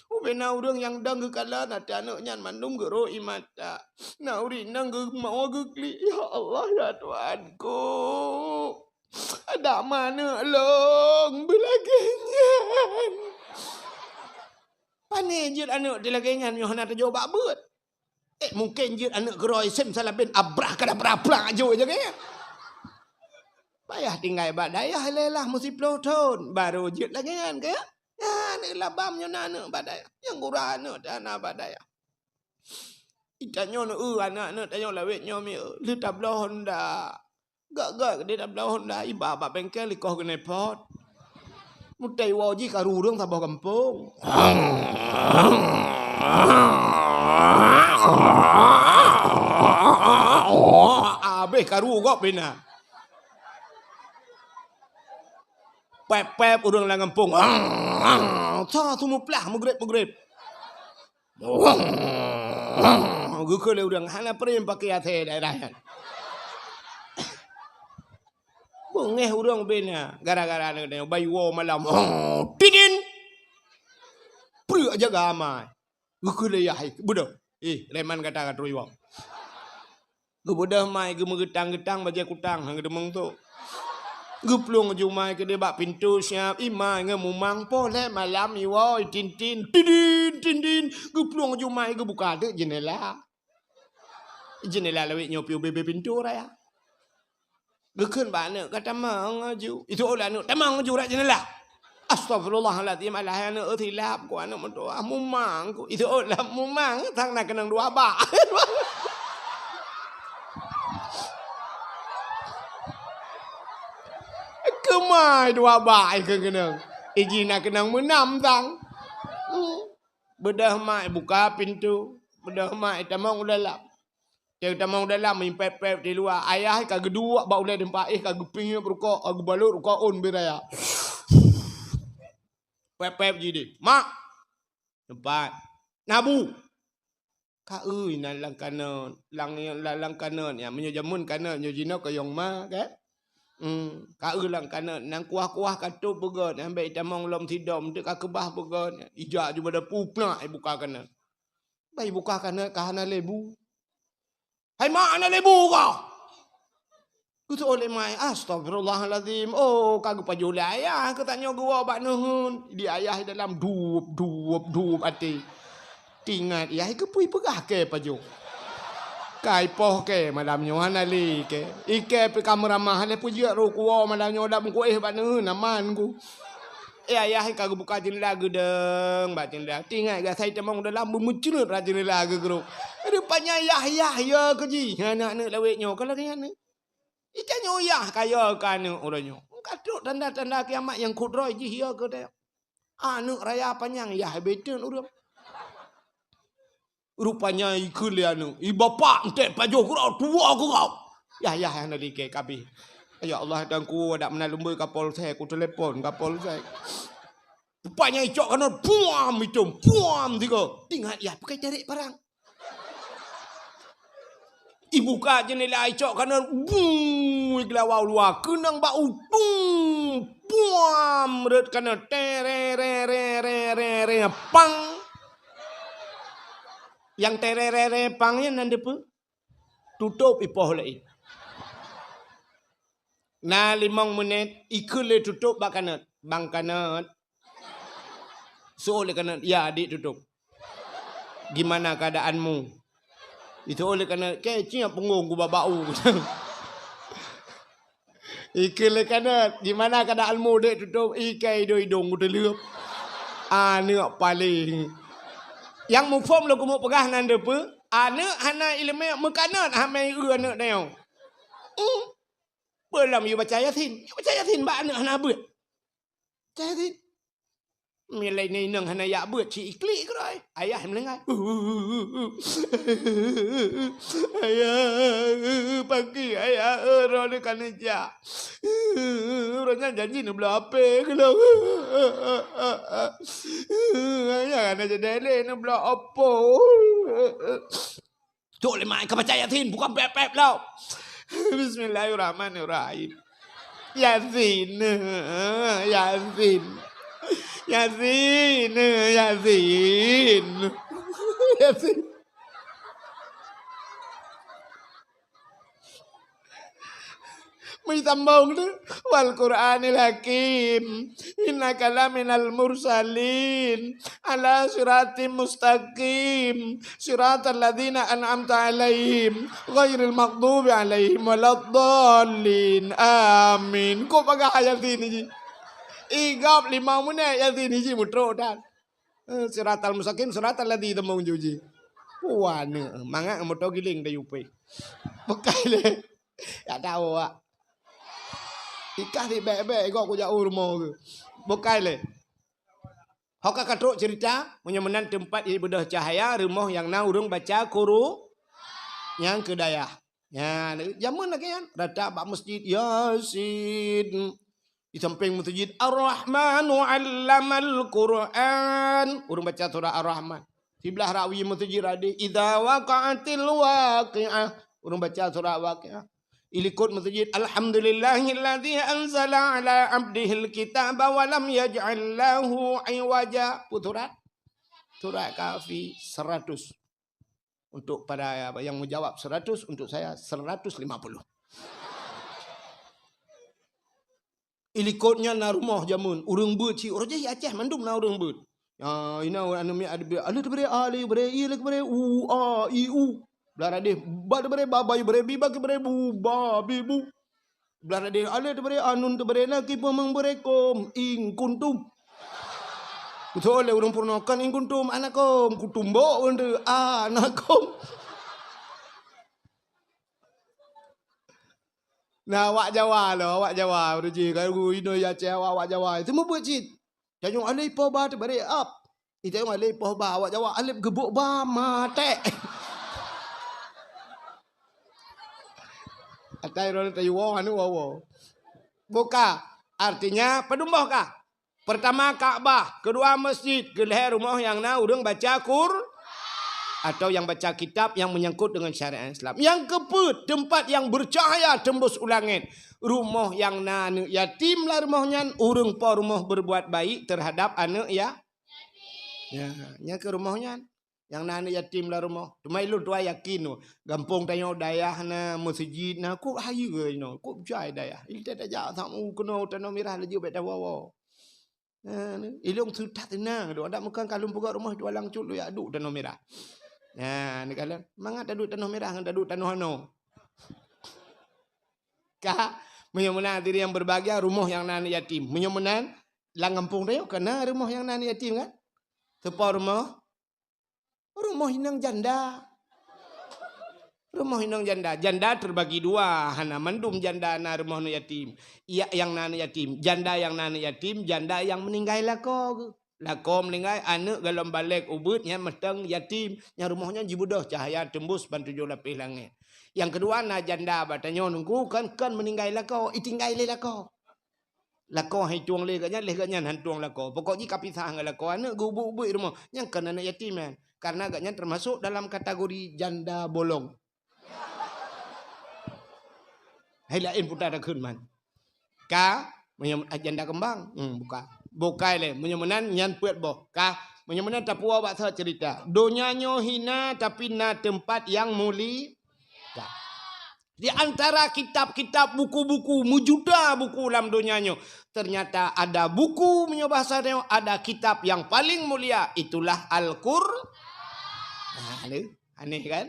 Ubé na ureueng nyang dong geukalon até aneuk nyan mandum geurô ie mata. Na ureueng inong geumawa geuklik, "Ya Allah, ya Tuhanku, adak ma aneuk lôn beulagèe nyan." Pané jeuet aneuk teulagèe nyan nyoe hana teujok bak beuet. Eh, mungken jeuet aneuk keudroe sem salabên abrah kadabra plak jok lagèe nyan. Payah tinggai bak dayah lé lah meusiploh thon, barô jeuet lagèe nyan keu? Nyan, labam nyoe na aneuk bak dayah. Nyang gura aneuk teuh hana bak dayah. Itanyoe neu, eu, aneuk-aneuk tanyoe lawét nyoe mi, eu, lheueh tabloe honda. Gak-gak keudéh tabloe honda, iba bak bengkel ikoh keuneupot. Meutai woe jih karu ureueng saboh gampông. Abéh karu gob bina. Pép-pép ureueng lam gampông. Sa sumuplah meugreb-meugreb. Geukheun lé ureueng hana prem pakai asèe daerah nyan. Beungéh ureueng bina gara-gara nyoe bayi woe malam. Tidin. Preuk jaga amai. Geukheun lé yah, "Eh, beudôh. Eh, reman gata ka trok iwoe." Geubeudôh mai geumeugeutang-geutang bajèe kutang, han geudeumeung tu. Geuplueng ju mai keudéh bak pintoe siap, imai ngon mumang poh lhèe malam iwoe, tin-tin, tidin, tin-tin. Geuplueng ju mai geubuka teuk jeundela. Jeundela lawét nyoe piôh bèe-bèe pintoe raya. Geukheun bak aneuk, "Ka tamong aju." Itu lé aneuk, "Tamong aju rot jeundela." Astagfirullahalazim, alah aneuk, silap ku aneuk meudoa, mumang ku. Itu lam mumang, sang na keunong dua bak. Teuma dua bak ikeu keunong. Iji na keunong meunam sang. Hmm. Beudôh mak buka pintoe. Beudôh mak tamong u dalam. Cek tamong u dalam, meuimpép-pép di luwa. Ayah ka geuduek bak ulèe teumpat, eh, ka geupiep rukok, ka geubalot rukok ôn beu raya. Pép-pép ji deh. Mak! Teumpat. Nabu! Ka eu inan lam kanot, lam, lam, lam kanot nyan. Meunyoe jameun kanot, nyoe jinoe kayong ma, kan? Hmm, ka eu lam kanot, nyan kuah-kuah ka tôb beugöt, nyan bèk itamong lom sidom, teuk ka keubah beugöt. Ijak ju bak dapu, plak, ibuka kanot. Bah ibuka kanot, ka hana lé bu. "Hai mak, hana lé bu kah?" Geuseuôt lé mak, "Astagfirullahalazim. Oh, ka geupajoh lé ayah, keu tanyoe geuwoe bak neuheun." Di ayah di dalam, dup, dup, dup até. Tingat, yah, keupeue peugah kèe pajoh. Ka ipoh kèe malam nyoe, hana lé kèe. Ikèe pih ka meuramah, lé peujeuet rôh kuwoe malam nyoe, dak meukuéh bak neuheun, aman ku. Eh, ayah ka geubuka jeundela, geudong bak jeundela. Tingat, gasai tamong dalam, beumeucreut rot jeundela geugrôp. Rupanya yah, yah, ya keu jih. Aneuk-aneuk lawét nyoe, ka lagèe nyan. Itanyoe yah ka ya keu aneuk uroe nyoe. Ka trok tanda-tanda kiamat nyang kudroe jih ya keu tanyoe. Aneuk raya panyang yah beutôi ureueng. Rupanya ikheun lé aneuk, "I bapak, entek pajoh keudroe, tuwoe keudroe." Yah, yah, hana lé kèe kabeh. Ya Allah, Tuhanku, dak meunan lôn beu Kapolsek, kutelepon Kapolsek. Rupanya icok kanot, puam itôm, puam tiga. Tingat yah, pakai carek parang. Ibuka jeundela, icok kanot, bung, igeulawa u luwa, keunong bak utung, puam, rhot kanot, tere, re, re, re, re, re, pang. Nyang tere, re, re, pang nyan nan dipeue? Tutôp ipoh laén. Na limong menit, ikheun lé tutôp bak kanot. "Bang kanot." Seuôt lé kanot, "Ya, adik tutôp." "Gimana keadaanmu?" Iseuôt lé kanot, "Kèe ciep punggông ku bak bak u." Ikheun lé kanot, "Gimana keadaanmu, dek tutôp?" "Ikèe idong-idong ku teuleuep." Aneuk paléng. Nyang muphom lôn keumeung peugah nan dipeue? Aneuk hana ileumèe meukanot, hamé eu aneuk tanyoe. Hmm. Peue lom yue baca Yasin? Yue baca Yasin bak aneuk hana beuet. Baca Yasin. Milai inong hana jak beuet, ci iklik keudroe. Ayah meulinggai. "Ayah, pagi ayah, roh ni ka neujak. Roh nyan janji neubloe ape keulôn. Ayah hana jadi lé neubloe apo." Cok lé mak, ka baca Yasin, bukon pép-pép lom. Bismillahirrahmanirrahim. Yasin, Yasin, Yasin, Yasin, Yasin. Meusambông tu, "Wal Qur'anil Hakim, innaka laminal mursalin, ala siratim mustaqim, siratal ladzina an'amta 'alaihim, ghairil maghdubi 'alaihim waladdallin. Amin." Kok bagah Yasin jih? Igab lima menit Yasin jih meutrok dan. Eh, siratal mustaqim, siratal ladzi tamong juji. Wah, ni mangat moto giling dari upai. Bukai lé. Ya tahu, Wak. Ikah di bek-bek, kok kujak u rumoh ke. Bukai lé. Ho ka katrok cerita, meunyoe meunan teumpat ibeudôh cahya, rumoh nyang na ureueng baca Quru-, nyang keu dayah. Nyan, jameun lagèe nyan, rata bak masjid, Yasin. Di samping masjid, Ar-Rahmanu 'allamal Qur'an. Ureueng baca surah Ar-Rahman. Siblah rawi masjid hadeh, "Idza waqa'atil waqi'ah." Ureueng baca surah Waqi'ah. Ilikot masjid, "Alhamdulillahilladzi anzala 'ala 'abdihil kitaba wa lam yaj'al lahu 'iwaja." Peue surat? Surat Kahfi seratus. Untuk para yang menjawab seratus, untuk saya seratus lima puluh. Ilikot nyan na rumoh jameun, ureueng beuet cit, ureueng jih Aceh mandum na ureueng beuet. Ya, ina ureueng aneuk miet ada beuet, alif teubri, a, le bri, i le bri, u, a, i, u. Blah radeh, ba teubri, ba, ba teubri, bi ba teubri, bu, ba, bi, bu. Blah radeh, alif teubri, a, nun teubri, na ki peumeng bri kom, in kuntum. Beutôi lé ureueng peurunoe kan in kuntum, anakom, kutumbok, anakom. Nah, awak Jawa lah, awak Jawa. Udah jih, kalau inoe ya cewek awak, awak Jawa. Itu mubuet cit. Tanyoe alif poh ba teubarek ap. Itu yang alif poh ba, awak Jawa alif geubok ba matek. Atai ron tayuwa anu wawo. Boka. Artinya, padum boh ka? Pertama Ka'bah, kedua masjid, keulhèe rumoh nyang na ureueng baca Qur-, atau yang baca kitab yang menyangkut dengan syariat Islam. Yang keempat, tempat yang bercahaya tembus u langit. Rumoh nyang na aneuk yatim lam rumoh nyan, ureueng po rumoh berbuat baik terhadap aneuk ya-, ya, nyan keuh rumoh nyan. Nyang na aneuk yatim lam rumoh. Teuma ulôn tuan yakin tu, gampông tanyoe dayah na, meuseujid na, kok hayeue inoe, kok jai dayah. Ilée tajak samu keunoe Tanoh Mirah laju bèk tawoe-woe. Nah, ilôn seutat teunang tu, adak meukan ka lôn peugöt rumoh dua lang cut lôn jak duek Tanoh Mirah. Nah, neukalon, mangat taduek Tanoh Mirah ngon taduek tanoh anoe. Ka, meunyoe meunan hadirin yang berbahagia, rumoh nyang na aneuk yatim. Meunyoe meunan, lam gampông tanyoe ka na rumoh nyang na aneuk yatim kan? Soe po rumoh? Rumoh inong janda. Rumoh inong janda. Janda terbagi dua. Hana mandum janda na rumoh aneuk yatim. Ya, nyang na aneuk yatim. Janda nyang na aneuk yatim, janda nyang meuninggai lakoe. Lakoe meuninggai, aneuk golom balek ubit nyan mantong yatim. Nyang rumoh nyan jibeudôh cahya tembus ban tujoh lapéh langét. Nyang keudua na janda bak tanyoe nunggu kan, kan meuninggai lakoe, itinggai lé lakoe. Lakoe han itueng lé gobnyan, lé gobnyan han tueng lakoe. Pokok jih ka pisah ngon lakoe, aneuk geuubit-ubit rumoh. Nyan kon aneuk yatim nyan. Karena gobnyan termasuk dalam kategori janda bolong. Hai laén puta takheun man. Ka, meunyoe, ah, janda keumbang. Hmm, buka. Bukai lé. Meunyoe meunan nyan peuet boh. Ka, meunyoe meunan tapuwoe bak soe cerita. Donya nyoe hina tapi na teumpat nyang muli-, Ka. Di antara kitab-kitab, buku-buku, meujuta buku lam donya nyoe, ternyata ada buku, meunyoe bahasa nyoe, ada kitab yang paling mulia, itulah Al-Qur-, nah, lé, aneh kan?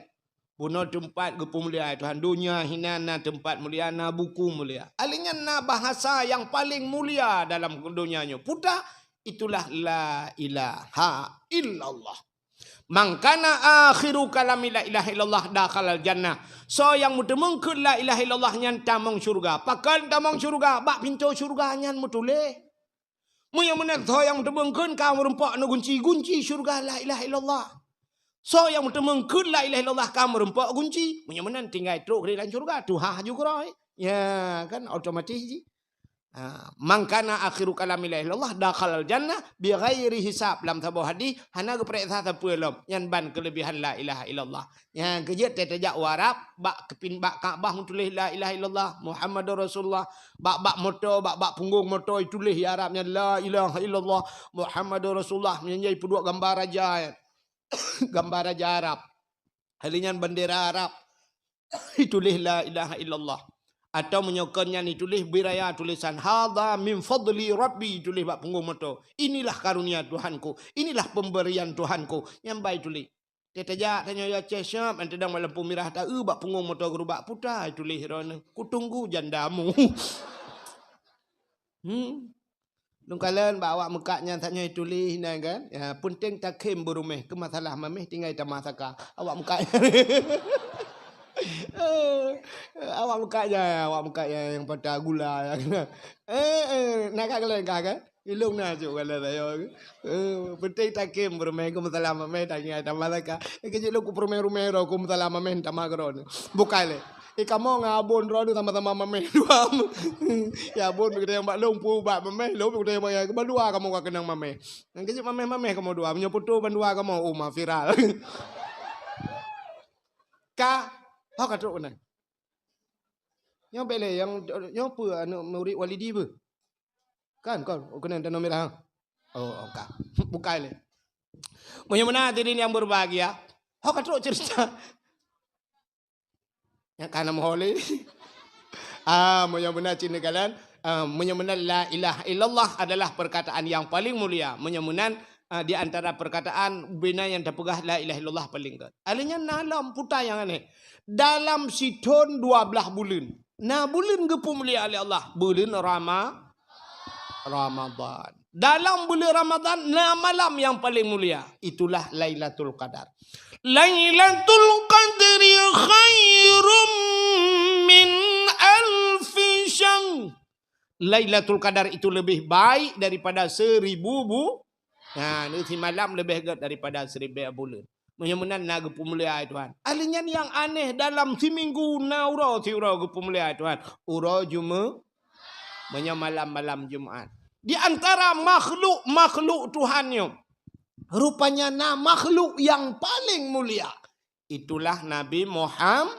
Bunoe teumpat geupeumulia Tuhan. Donya hina na teumpat mulia, na buku mulia. Alèh nyan na bahasa yang paling mulia dalam donya nyoe. Puta, itulah la ilaha illallah. "Man kana akhiru kalami la ilaha illallah dakhalal jannah." Soe nyang meuteumeung kheun la ilaha illallah nyan tamong syeuruga. Pakon tamong syeuruga? Bak pintoe syeuruga nyan meutuléh. Meunyoe meunan soe nyang meuteumeung kheun ka meurumpok ngon gunci, gunci syeuruga la ilaha illallah. Soe nyang meuteumeung kheun la ilaha illallah ka meurumpok gunci. Meunyoe meunan tinggai trok keudéh lam syeuruga, tuha ju keudroe. Ya, kan otomatis jih. Ha, "Man kana akhiru kalami la ilaha illallah dakhalal jannah bighairi hisab." Lam saboh hadih, hana geupareksa sapeue lom. Nyan ban keulebihan la ilaha illallah. Nyan keuh jeuet tajak u Arab, bak keupin-, bak Ka'bah meutuléh la ilaha illallah, Muhammadur Rasulullah. Bak, bak moto, bak, bak punggong moto ituléh di Arab nyan la ilaha illallah, Muhammadur Rasulullah. Nyan jai peuduek gambar raja, gambar raja Arab. Alèh nyan bandera Arab. Ituléh la ilaha illallah. Atau meunyoe kon nyan ituléh biraya tulésan, "Hadza min fadli Rabbi," ituléh bak punggong moto. "Inilah karunia Tuhanku, inilah pemberian Tuhanku." Nyan ban ituléh. Tajak tanyoe ya Aceh Syam, antara dalam lampu mirah taeu bak punggong moto geurubak puta ituléh droeneuh, "Kutunggu jandamu." Hmm. Lôn kalon bak awak meukat nyan, tanyoe tuléh nyan kan. Ya, peunteng takhém beuruméh, keu masalah maméh tinggai tamah saka. Awak meukat nyan. Eh, awak meukat nyan, awak meukat nyan nyang patah gula nyan. Eh, eh, na ka kalon kah kan? Ilôn na cok kalon tanyoe. Eh, peunteng takhém beuruméh, keu masalah maméh tinggai tamah saka. Eh, keu jeuet lôn kupeuruméh-ruméh droe, keu masalah maméh tamah keudroe. Bukai lé. Eh, kamoe ngon Abon droeneuh sama-sama maméh dua. Ya Abon, pih geutanyong bak lôn peue ubat maméh, lôn pih geutanyong bak, bandua kamoe ka keunong maméh. Nyan keuh jeuet maméh-maméh kamoe dua, meunyoe putôh bandua kamoe, oh, ma viral. Ka, ho ka trok keunan. Nyoe bèk lé, nyang, nyoe peue aneuk murit Walidi peue? Kan, kon, oh, keunan Tanoh Mirah. Oh, oh, ka. Bukai lé. Meunyoe meunan hadirin yang berbahagia, ho ka trok cerita. Nyang ka na meuho lé. Ah, meunyoe meunan cit neukalon, ah, meunyoe meunan la ilaha illallah adalah perkataan yang paling mulia. Meunyoe meunan, ah, di antara perkataan bina nyang tapeugah la ilaha illallah paling gèt. Alèh nyan na lom puta nyang aneh. Dalam sithon dua blaih buleuen. Na buleuen geupeumulia lé Allah. Buleuen Rama-, Ramadan. Dalam buleuen Ramadan na malam nyang paléng mulia, itulah Lailatul Qadar. Lailatul Qadri khairum min alfi Lailatul Qadar itu lebih baik daripada seribu bu-, ha, simalam leubeh gét daripada siribée buleuen. Meunyoe meunan na geupeumulia, hai Tuhan. Ahli nyan nyang aneh, dalam siminggu na uroe siuroe geupeumulia, hai Tuhan. Uroe Jume-, meunyoe malam-malam Jumat. Di antara makhluk-makhluk Tuhan nyoe, rupanya na makhluk nyang paleng mulia. Itulah Nabi Muham-,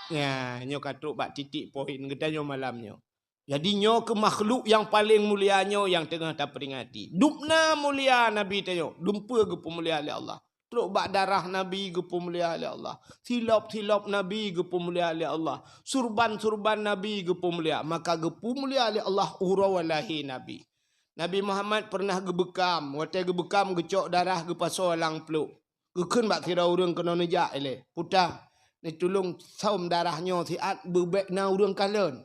ya, nyoe ka trok bak titik poin geutanyoe malam nyoe. Jadi, nyoe keuh makhluk nyang paleng mulia nyoe nyang teungoh taperingati. Dubna mulia Nabi tanyoe, dumpeue geupeumulia lé Allah. Trok bak darah Nabi geupeumulia lé Allah. Silop-silop Nabi geupeumulia lé Allah. Surban-surban Nabi geupeumulia. Maka geupeumulia lé Allah uroe lahé Nabi. Nabi Muhammad pernah geubeukam. Watée geubeukam, geucok darah, geupasoe lam pluek. Geukheun bak sidroe ureuëng keunoe neujak ilée, "Puta, neutulông sôm darah nyoe siat, beubek na ureuëng kalon."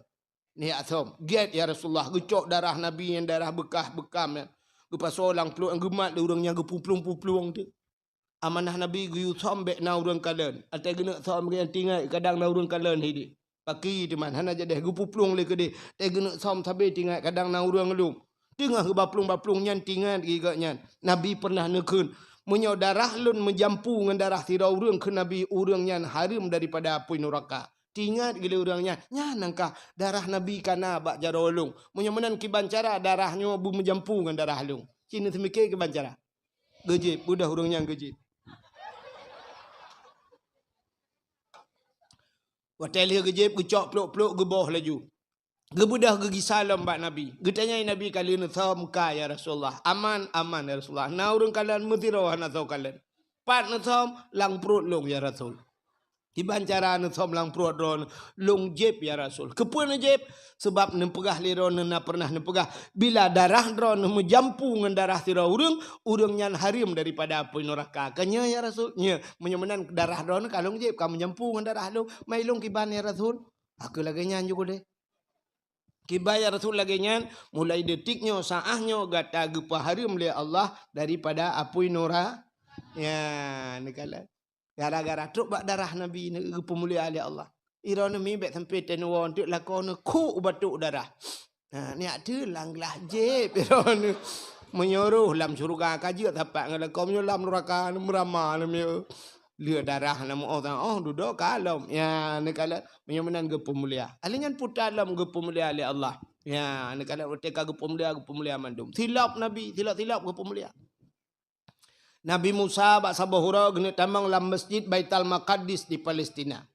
Neujak sôm. "Gét, ya Rasulullah." Geucok darah Nabi nyang darah beukah beukam nyan, geupasoe lam pluek nyang geumat lé ureuëng nyan, geupuplueng-puplueng teuk. Amanah Nabi geuyue sôm, bek na ureuëng kalon. Watée geuneuk sôm, geuhnyan teuingat kadang na ureuëng kalon hidéh. Pakri teuma, hana jadeh, geupuplueng lé keudeh. Watée geuneuk sôm sabe, teuingat kadang na ureuëng lom. Teungoh geubaplueng-baplueng nyan, teuingat geuh gobnyan. Nabi pernah neukheun, "Meunyoe darah lôn meujampu ngon darah sidroe ureuëng," kheun Nabi, "ureuëng nyan hareuem daripada apui nuraka." Teuingat geuh lé ureuëng nyan, nyan nyang ka darah Nabi kana bak jaroe lôn. Meunyoe meunan kiban cara darah nyoe beumeujampu ngon darah lôn. Ci neuseumiké kiban cara. Geujieb, beudôh ureuëng nyan geujieb. Watée lheueh geujieb, geucok pluek-pluek, geuboh laju. Geubeudôh, geugisa lom bak Nabi. Geutanyai Nabi, "Ka lheueh neusôm ka, ya Rasulullah?" "Aman, aman, ya Rasulullah." "Na ureuëng kalon?" "Meusidroe hana soe kalon." "Pat neusôm?" "Lam pruet lôn, ya Rasul." "Kiban cara neusôm lam pruet droeneuh?" "Lôn jieb, ya Rasul." "Keupeue neujieb?" "Sabab neupeugah lé droeneuh, na pernah neupeugah, 'Bila darah droeneuh meujampu ngon darah sidroe ureuëng, ureuëng nyan hareuem daripada apui nuraka.' Ka nyoe, ya Rasul?" "Nyoe." "Meunyoe meunan darah droeneuh ka lôn jieb, ka meujampu ngon darah lôn. Mai lôn kiban, ya Rasul." "Ka lagée nyan ju keudeh." "Kiban, ya Rasul, lagée nyan, mulai detik nyoe, saát nyoe gata geupeuhareuem lé Allah daripada apui nura-," ya, neukalon. Gara-gara trok bak darah Nabi, geupeumulia lé Allah. Droeneuh mi bék sampoe teunuwoe teuk lakoe neukhok u batok darah. Nah, nyak teuk lam glah jieb droeneuh. Meunyoe roh lam syeuruga ka jeuet sapat ngon lakoe, meunyoe lam nuraka neumeurama neumieu. Lheueh darah na meu-oh, oh, dudoe ka lom. Ya, neukalon, meunyoe meunan geupeumulia. Ahli nyan puta lom geupeumulia lé Allah. Ya, neukalon watée ka geupeumulia, geupeumulia mandum. Silop Nabi, silop-silop geupeumulia. Nabi Musa bak saboh uroe geuneuk tamong lam Masjid Baitul Maqdis di Palestina.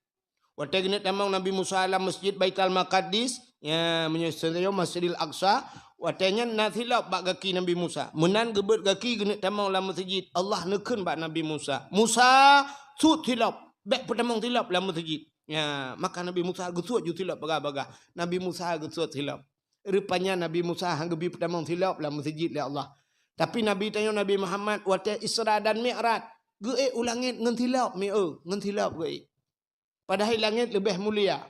Watée geuneuk tamong Nabi Musa lam Masjid Baitul Maqdis, ya, meunyoe seunyoe Masjidil Aqsa, watée nyan na silop bak gaki Nabi Musa. Meunan geubeuet gaki geuneuk tamong lam meuseujid, Allah neukheun bak Nabi Musa, "Musa, sut silop, bék peutamong silop lam meuseujid." Ya, maka Nabi Musa geusut ju silop bagah-bagah. Nabi Musa geusut silop. Rupanya Nabi Musa han geubri peutamong silop lam meuseujid lé Allah. Tapi Nabi tanyoe Nabi Muhammad watée Isra dan Mi'raj, geuék u langét ngon silop, mi-, eu, ngon silop geuék. Padahai langét leubeh mulia.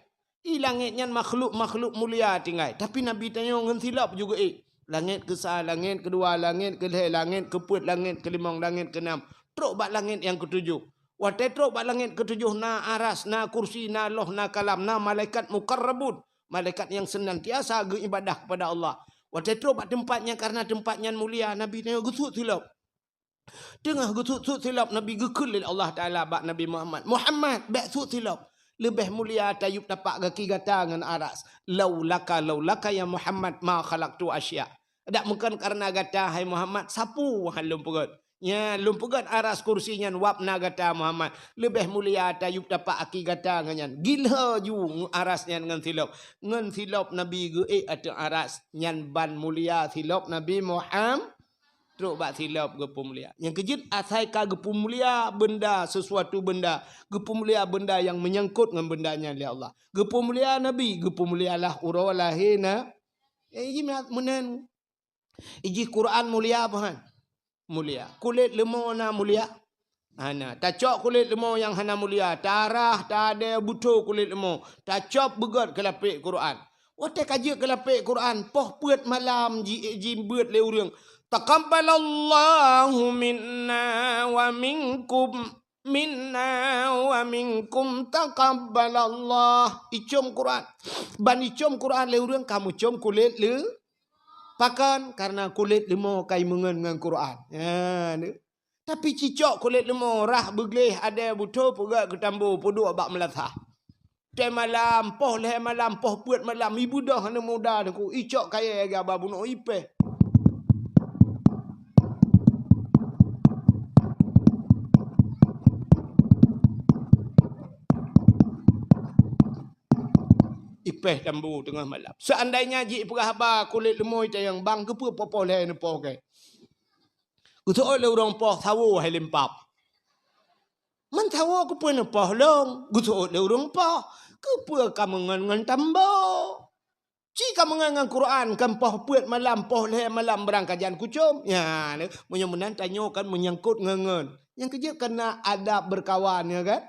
I langét nyan makhluk-makhluk mulia tinggai, tapi Nabi tanyoe ngon silop ju geuék. Langét keusa, langét keudua, langét keulhée, langét keupeuet, langét keulimong, langét keunam, trok bak langét nyang keutujoh. Watée trok bak langét keutujoh na aras, na kursi, na loh, na kalam, na malaikat muqarrabun, malaikat nyang seunantiasa geuibadah keupada Allah. Watée trok bak teumpat nyan, kareuna teumpat nyan mulia, Nabi tanyoe geusut silop. Teungoh geusut-sut silop, Nabi geukheun lé Allah Taala bak Nabi Muhammad, "Muhammad, bék sut silop. Leubeh mulia tayub tapak gaki gata ngon aras. Laulaka, laulaka ya Muhammad ma khalaqtu asya." Dak mungken kareuna gata, hai Muhammad, sapeue han lôn peugét. Nya, lôn peugét aras kursi nyan wab na gata, Muhammad. Leubeh mulia tayub tapak gaki gata ngon nyan. Gila ju aras nyan ngon silop. Ngon silop Nabi geuék ateueh aras. Nyan ban mulia silop Nabi Muhammad. Trok bak silop geupeumulia. Nyang keujeuet asai ka geupeumulia benda, sesuatu benda. Geupeumulia benda nyang meunyangkot ngon benda nyan lé Allah. Geupeumulia Nabi, geupeumulialah uroe lahé na. Eh, jih meunan. Ijih Quran mulia apa han? Mulia. Kulét leumo na mulia? Hana. Tacok kulét leumo nyang hana mulia, tarah, tadée, butho kulét leumo, tacop beugét keu lapék Quran. Watée ka jeuet keu lapék Quran, poh peuet malam ji-, jibeuet lé ureuëng, "Taqabbalallahu minna wa minkum." minna wa minkum taqabbalallah. Icom Quran. Ban icom Quran lé ureuëng ka mucom kulét le. Pakon? Karena kulét leumo ka imeungon ngon Quran. Ha, ni. Tapi cicok kulét leumo rhah beugleh adé butho peugah keutambo peuduek bak meulasah. Tée malam, poh lhée malam, poh peuet malam, ibeudôh aneuk muda teungku, icok kayée gaba bunoe ipéh. Ipéh tambo teungoh malam. Seandainya jih peugah haba kulét leumo itanyong bang keupeue poh-poh lhée neupoh kée. Geuseuôt lé ureuëng poh sawo hai limpab. Man sawo keupeue neupoh lông, geuseuôt lé ureuëng poh, keupeue ka meungon ngon tambo. Ci ka meungon ngon Quran, kan poh peuet malam, poh lhée malam beurangkajan kucom. Ya, meunyoe meunan tanyoe kan menyangkut ngon-ngon. Nyang keujeuet kana adab berkawan, ya kan?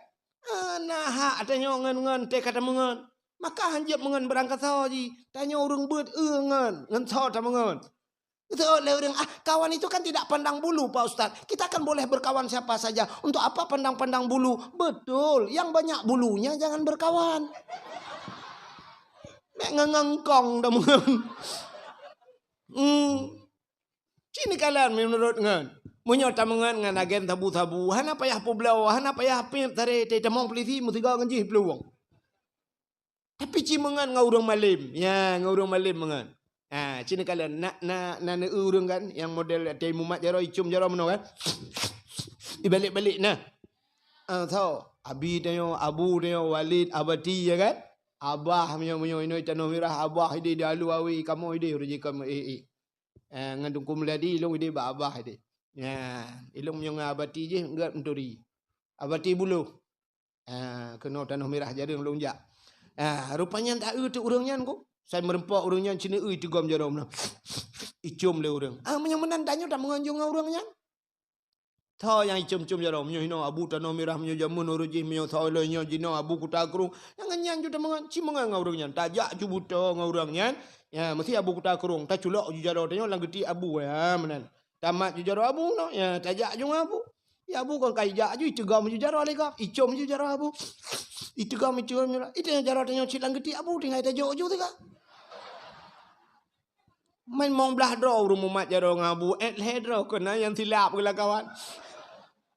Ah, na hak tanyoe ngon-ngon teuka tameungon. Maka hanjeuet meungon beurangkasoe jih, tanyoe ureuëng beuet eu ngon, ngon soe tameungon. Betul, lé ureuëng, "Ah, kawan itu kan tidak pandang bulu, Pak Ustaz. Kita kan boleh berkawan siapa saja. Untuk apa pandang-pandang bulu?" Betul, yang banyak bulunya jangan berkawan. Mek ngengengkong dah mengan. Hmm. Cini kalian menurut ngan. Meunyoe tameungan ngan agen sabu-sabu, hana payah peubloe, hana payah pip tare, teutamong polisi meusigoe ngon jih peuluwang. Tapi ci meungon ngon ureuëng malem. Ya, ngon ureuëng malem meungon. Ha, ci neukalon na na na neu ureuëng kan, nyang model teuh mumat jaroe, icom jaroe meunoe kan. Ibalek-balek na. Ah, so, abi tanyoe, abu tanyoe, Walid, Abati ya kan. Abah meunyoe meunyoe inoe tanoh mirah, abah ideh di alu awi, kamoe ideh ureuëng jih kamoe eh eh. Eh, ngon Teungku Mulyadi ilong ideh bak abah ideh. Ya, ilong meunyoe ngon Abati jih enggak menturi. Abati buluh. Ah, keunoe tanoh mirah jareueng lôn jak. Ah, rupanya tak eu teuk ureuëng nyan ku. Sai meureumpok ureuëng nyan cina eu itigom jaroe meunan. Icom lé ureuëng. Ah, meunyoe meunan tanyoe tameungon jong ngon ureuëng nyan. Tho nyang icom-com jaroe, meunyoe hinoe abu tanoh mirah, meunyoe jameun ureuëng jih, meunyoe tho lôn nyoe jinoe abu kuta krueng. Nyang nyan ju tameungon, ci meungon ngon ureuëng nyan. Tajak ju buto ngon ureuëng nyan. Ya, meusi abu kuta krueng, taculok ju jaroe tanyoe lam geuti abu. Ya, meunan. Tamat ju jaroe abu noh, ya, tajak ju ngon abu. Ya, abu kon ka ijak ju, itigom ju jaroe lé gob, icom ju jaroe abu. Itigom, itigom jaroe. Itanyoe jaroe tanyoe cit lam geuti abu, tinggai tajok ju teuka. Main mong blah droe ureuëng mumat jaroe ngon abu, eh, lhée droe keunan nyang silap geula kawan.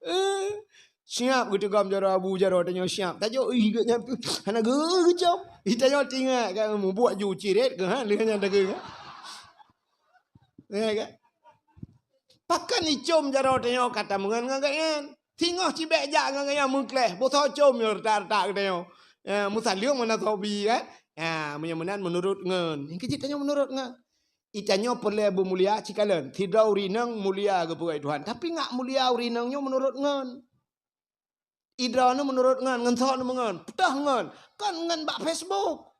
Eh, siap geutigom jaroe abu, jaroe tanyoe siap. Tajok, ih, geuh nyan, hana geu-, geucom. Itanyoe tinggai kan, mubuak ju ciret keuh, ha, lheueh nyan dageng, ha. Ya kan? Pakon icom jaroe tanyoe ka tameungon ngon gobnyan. Singoh cibék jak ngon gobnyan meukleh, boh soe com nyoe retak-retak geutanyoe. Ya, meusaleueng mana sobi kan? Ya, meunyoe meunan meunurot ngon. Nyang keu jih tanyoe meunurot ngon. Itanyoe peureulée beumulia cikalon. Sidroe ureuëng inong mulia geupeugah Tuhan. Tapi ngat mulia ureuëng inong nyoe meunurot ngon. Idroe nyoe meunurot ngon, ngon soe nyoe meungon. Peutah ngon. Kon ngon bak Facebook.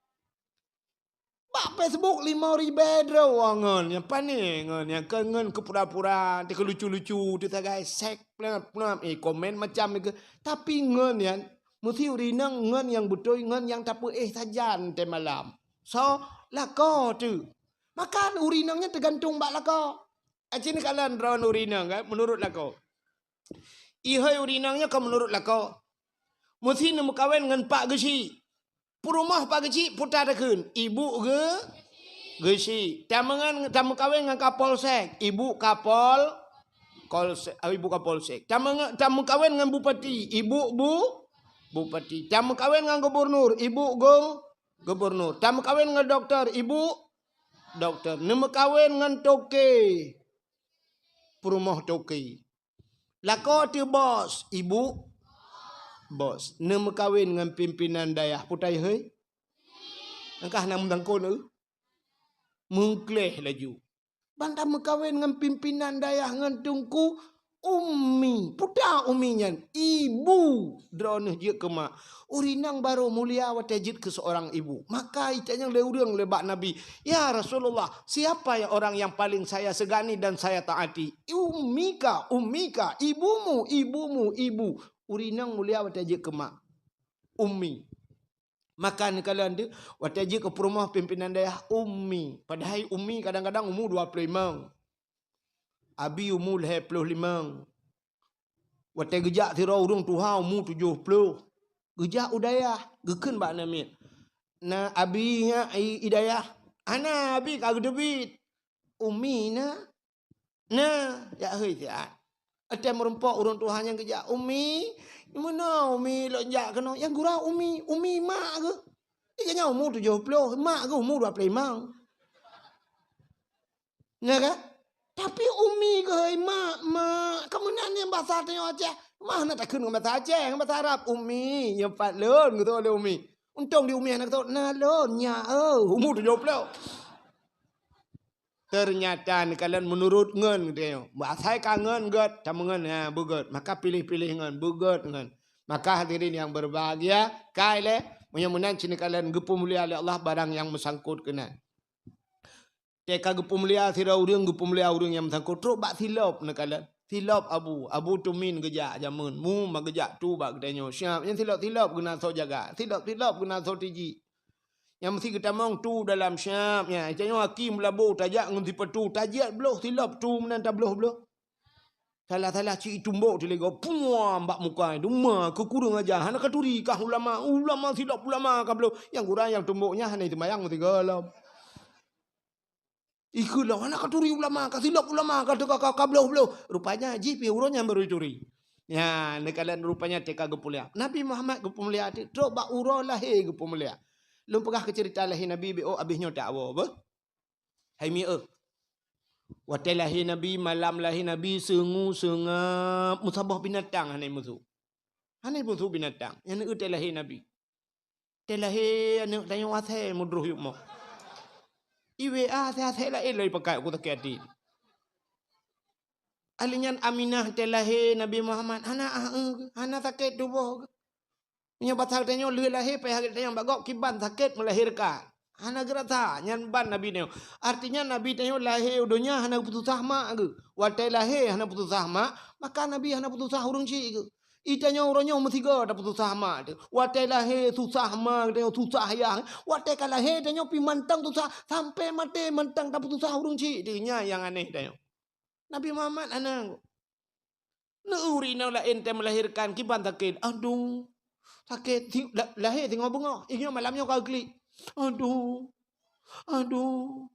Bak Facebook lima ribée droe ngon, nyang pané ngon, nyang keu ngon keu pura-pura, teuka lucu-lucu, teuka sagai sek, peunam, peunam, eh, komen macam nyan. Tapi ngon nyan, meusi ureuëng inong ngon nyang beutôi, ngon nyang tapeuéh sajan teuh malam. So, lakoe teuh. Maka ureuëng inong nyan teugantung bak lakoe. Aci neukalon droe ureuëng inong kan, meunurot lakoe. Ihôi ureuëng inong nyoe ka meunurot lakoe. Meusi neumeukawen ngon Pak Geuchik. Peurumoh Pak Geuchik peue takheun, ibu geu-, geuchik. Tameungon, tameukawen ngon Kapolsek, ibu Kapol-, Kolsek, ah, ibu Kapolsek. Tameungo-, tameukawen ngon bupati, ibu bu-, bupati. Tameukawen ngon gubernur, ibu gung-, gubernur. Tameukawen ngon doktor, ibu doktor. Neumeukawen ngon toke, peurumoh toke. Lakoe teuh bos, ibu bos. Neumeukawen ngon pimpinan dayah, peue tahôi? Angkah na meudangkon eu. Meukleh laju. Ban tameukawen ngon pimpinan dayah ngon teungku, ummi. Peue ta ummi nyan? Ibu. Droeneuh jeuet keu mak. Ureuëng inong barô mulia watée jeuet keu seurang ibu. Maka itanyong lé ureuëng lé bak Nabi, "Ya Rasulullah, siapa ya orang yang paling saya segani dan saya taati?" "Ummika, ummika, ibumu, ibumu, ibu." Ureuëng inong mulia watée jeuet keu mak. Ummi. Maka neukalon teuh, watée jeuet keu peurumoh pimpinan dayah, ummi. Padahai ummi kadang-kadang umu dua ploh limong. Abi umu lhée ploh limong. Watée geujak sidroe ureuëng tuha umu tujoh ploh, geujak u dayah, geukheun bak aneuk miet, "Na abi nyak i, i dayah?" "Hana, abi ka geuteubiet." "Umi na?" "Na, jak hei siat." Watée meurumpok ureuëng tuha nyan geujak, "Umi, meunoe Umi lôn jak keunoe?" "Nyang gura Umi, Umi mak geuh. Di geuhnyan umu tujoh ploh, mak geuh umu dua ploh limong." Nyan kan? Tapi Umi geuh, "Mak, mak." Kamoe nan nyang basa tanyoe Aceh. Mah na takheun ngon basa Aceh, ngon basa Arab. "Umi, nyoe pat lôn," geutôk lé Umi. Untông di Umi hana geutôk, "Na lôn, nyak, eu, umu tujoh ploh." Ternyata neukalon meunurot ngon geutanyoe. Asai ka ngon gét, tameungon, ha, beugét. Maka piléh-piléh ngon, beugét ngon. Maka hadirin yang berbahagia, kai lé, meunyoe meunan cit neukalon geupeumulia lé Allah barang nyang meusangkot keunan. Teuka geupeumulia sidroe ureuëng, geupeumulia ureuëng nyang meusangkot, trok bak silop neukalon. Silop abu, abu tumin geujak jameun, mu ma geujak tu bak geutanyoe. Siap, nyan silop-silop geunasoe jaga, silop-silop geunasoe tiji. Nyang meusi geutamong tu dalam siap nyan. Tanyoe aki meulabo tajak ngon sipatu, tajiet bloh silop tu meunan tabloh-bloh. Salah-salah cit itumbok teuligo, puam bak muka, duma keu kureueng aja, hana katuri kah ulama, ulama silop ulama kabloh. Nyang gura nyang tumbok nyan hana seumayang meusigoe lom. Ikheun lom, hana katuri ulama, kasilop ulama, ka teuka ka, kabloh-bloh. Rupanya jih pih uroe nyan baru ituri. Nyan, neukalon rupanya teuka geupeumulia. Nabi Muhammad geupeumulia, trok bak uroe lahé geupeumulia. Lôn peugah keu ceurita lahé Nabi, beu abéh nyoe tawoe, beuh. Hai mi eu. Watée lahé Nabi, malam lahé Nabi, seungue seungab, meusaboh binatang hana musu. Hana musu binatang. Nyan eu tée lahé Nabi. Tée lahé aneuëk tanyoe asée meudroh yup mo. I W A asée-asée laén lom ipakat, ku sakét até. Ahli nyan Aminah tée lahé Nabi Muhammad, hana ah, eh, hana sakét tuboh. Meunyoe basa tanyoe lheueh lahé, payah geutanyoe bak gob kiban sakét melahirkan. Hana geurasa, nyan ban Nabi tanyoe. Artinya Nabi tanyoe lahé u donya hana peususah mak geuh. Watée lahé hana peususah mak, maka Nabi hana peususah ureuëng chik geuh. I tanyoe uroe nyoe meusigoe tapeususah mak teuh. Watée lahé susah ma tanyoe, susah yah. Watée ka lahé tanyoe pih mantong susah, sampoe maté mantong tapeususah ureuëng chik teuh. Nyan nyang aneh tanyoe. Nabi Muhammad hana. Neu ureuëng inong laén tée melahirkan kiban sakét. Aduh. Sakét si-, la-, lahé singoh beungoh. Inyoe malam nyoe ka klik. Aduh. Aduh.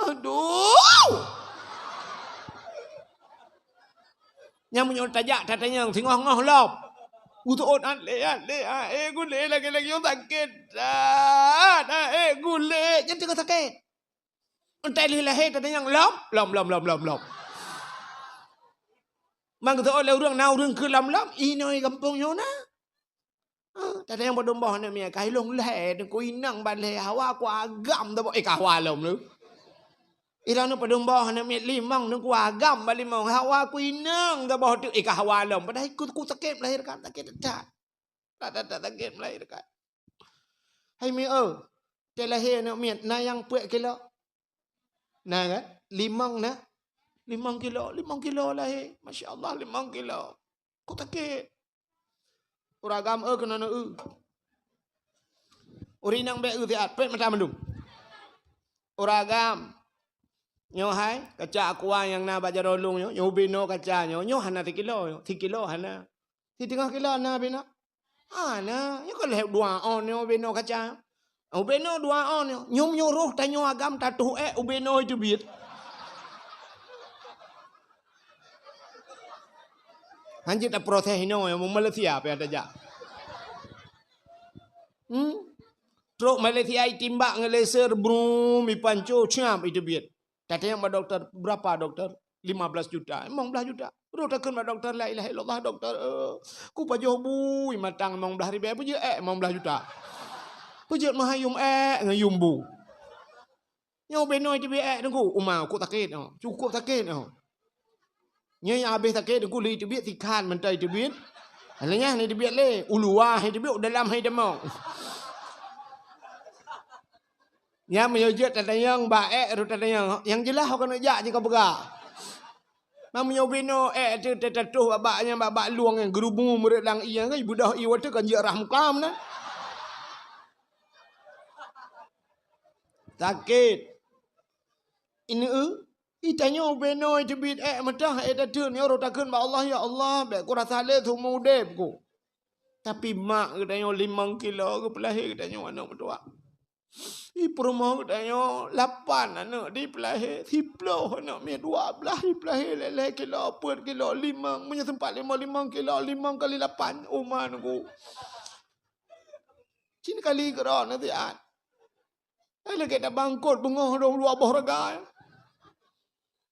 Aduh! Nyang meunyoe tajak tatanyong singoh-ngoh lom. Useuôt, "Até, até, até gulé lagée-lagée nyoe sakét that, até gulé." Nyan teungoh sakét. Entah lheueh lahé tatanyong lom, lom, lom, lom, lom, lom. Mang geuseuôt lé ureuëng, na ureuëng keu lom-lom, inoe gampông nyoe na. Ah, tatanyong padum boh aneuk miet, ka ilong lhée, teungku inong ban lhée, hawa ku agam tabok, eh, ka hawa lom lé. Ilong padum boh aneuk miet, limong, teungku agam ban limong, hawa ku inong tabok teuk, eh, ka hawa lom. Padahai ku, ku sakét melahirkan, sakét that. That, that, that sakét melahirkan. Hai mi eu, tée lahé aneuk miet, na nyang peuet kilo? Na kan? Limong na? Limong kilo, limong kilo lahé. Masya Allah, limong kilo. Ku sakét. Ureuëng agam eu keunoe eu. Ureuëng inong bék eu siat, peuet mata mandum. Ureuëng agam. Nyoe hai, kaca aqua nyang na bak jaroe lueng nyoe, nyoe ubé noe kaca nyoe, nyoe hana sikilo nyoe, sikilo hana. Siteungoh kilo na ubé noe? Hana, nyoe ka lheueh dua ôn nyoe ubé noe kaca. Ubé noe dua ôn nyoe, nyoe meunyoe roh tanyoe agam tatuh ék ubé noe teubiet. Hanjeuet taproses inoe, nyoe Malaysia pih tajak. Hmm? Trok Malaysia itimbak ngon laser, brum, ipanco, siap iteubiet. Tatanyong bak dokto, "Berapa, dokto?" "Lima belas juta." "Limong blaih juta." Roh takheun bak dokto, "La ilaha illallah, dokto, eh, ku pajoh bui matang limong blaih ribée, peujeuet ék limong blaih juta. Peujeuet meuhai yum ék ngon yum bu." Nyoe ubé noe teubiet ék teungku, uma, cukôp sakét nyoe. Cukôp sakét nyoe. Nyoe nyang habéh sakét teungku, lheueh teubiet sikhan mantong teubiet. Alah nyan hana teubiet lé, u luwa hai teubiet, u dalam hai tamong. Nyan meunyoe jeuet tatanyong bak ék, roh tatanyong, nyang jeulaih ho keuneuk jak jih ka peugah. Meunyoe ubé noe ék teuh tatatoh bak, bak nyan, bak, bak lueng nyan, geurubu meureuet lam ié nyan, beudôh ié watée kan jeuet rah muka meunan. Sakét. Ineuk eu? Geutanyoe ubé noe teubiet ék meuteun, ék tateun, nyoe rot takheun bak Allah, "Ya Allah, bék kurasa lé seumeu udeb ku." Tapi mak geutanyoe limong kilo geupeulahé geutanyoe aneuk meutuah. Di peurumoh geutanyoe lapan aneuk dipeulahé, siplôh aneuk miet, dua blaih dipeulahé, lhèe-lhèe kilo, peuet kilo, limong, meunyoe sempat limong, limong kilo, limong kali lapan, uma nunggu. Cit kali keudroe nasihat. Eh, lagèe tabangkot beungoh dua, dua boh raga.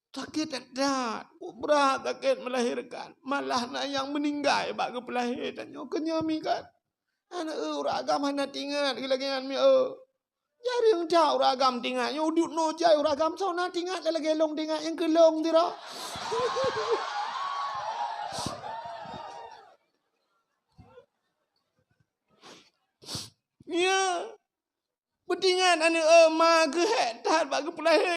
Sakét that-that, brat sakét melahirkan. Malah na nyang meuninggai bak geupeulahé tanyoe. Keu nyoe mi kan. Aneuk, eh, ureueng agam hana teuingat lagèe nyan mi, eh. Jareueng that ureueng agam teuingat. Nyoe udép noe jai ureueng agam soe na teuingat lagèe lôn teuingat nyang keu lôn sidroe. Ya. Beuteuingat aneuk, eh, ma geuhék that bak geupeulahé.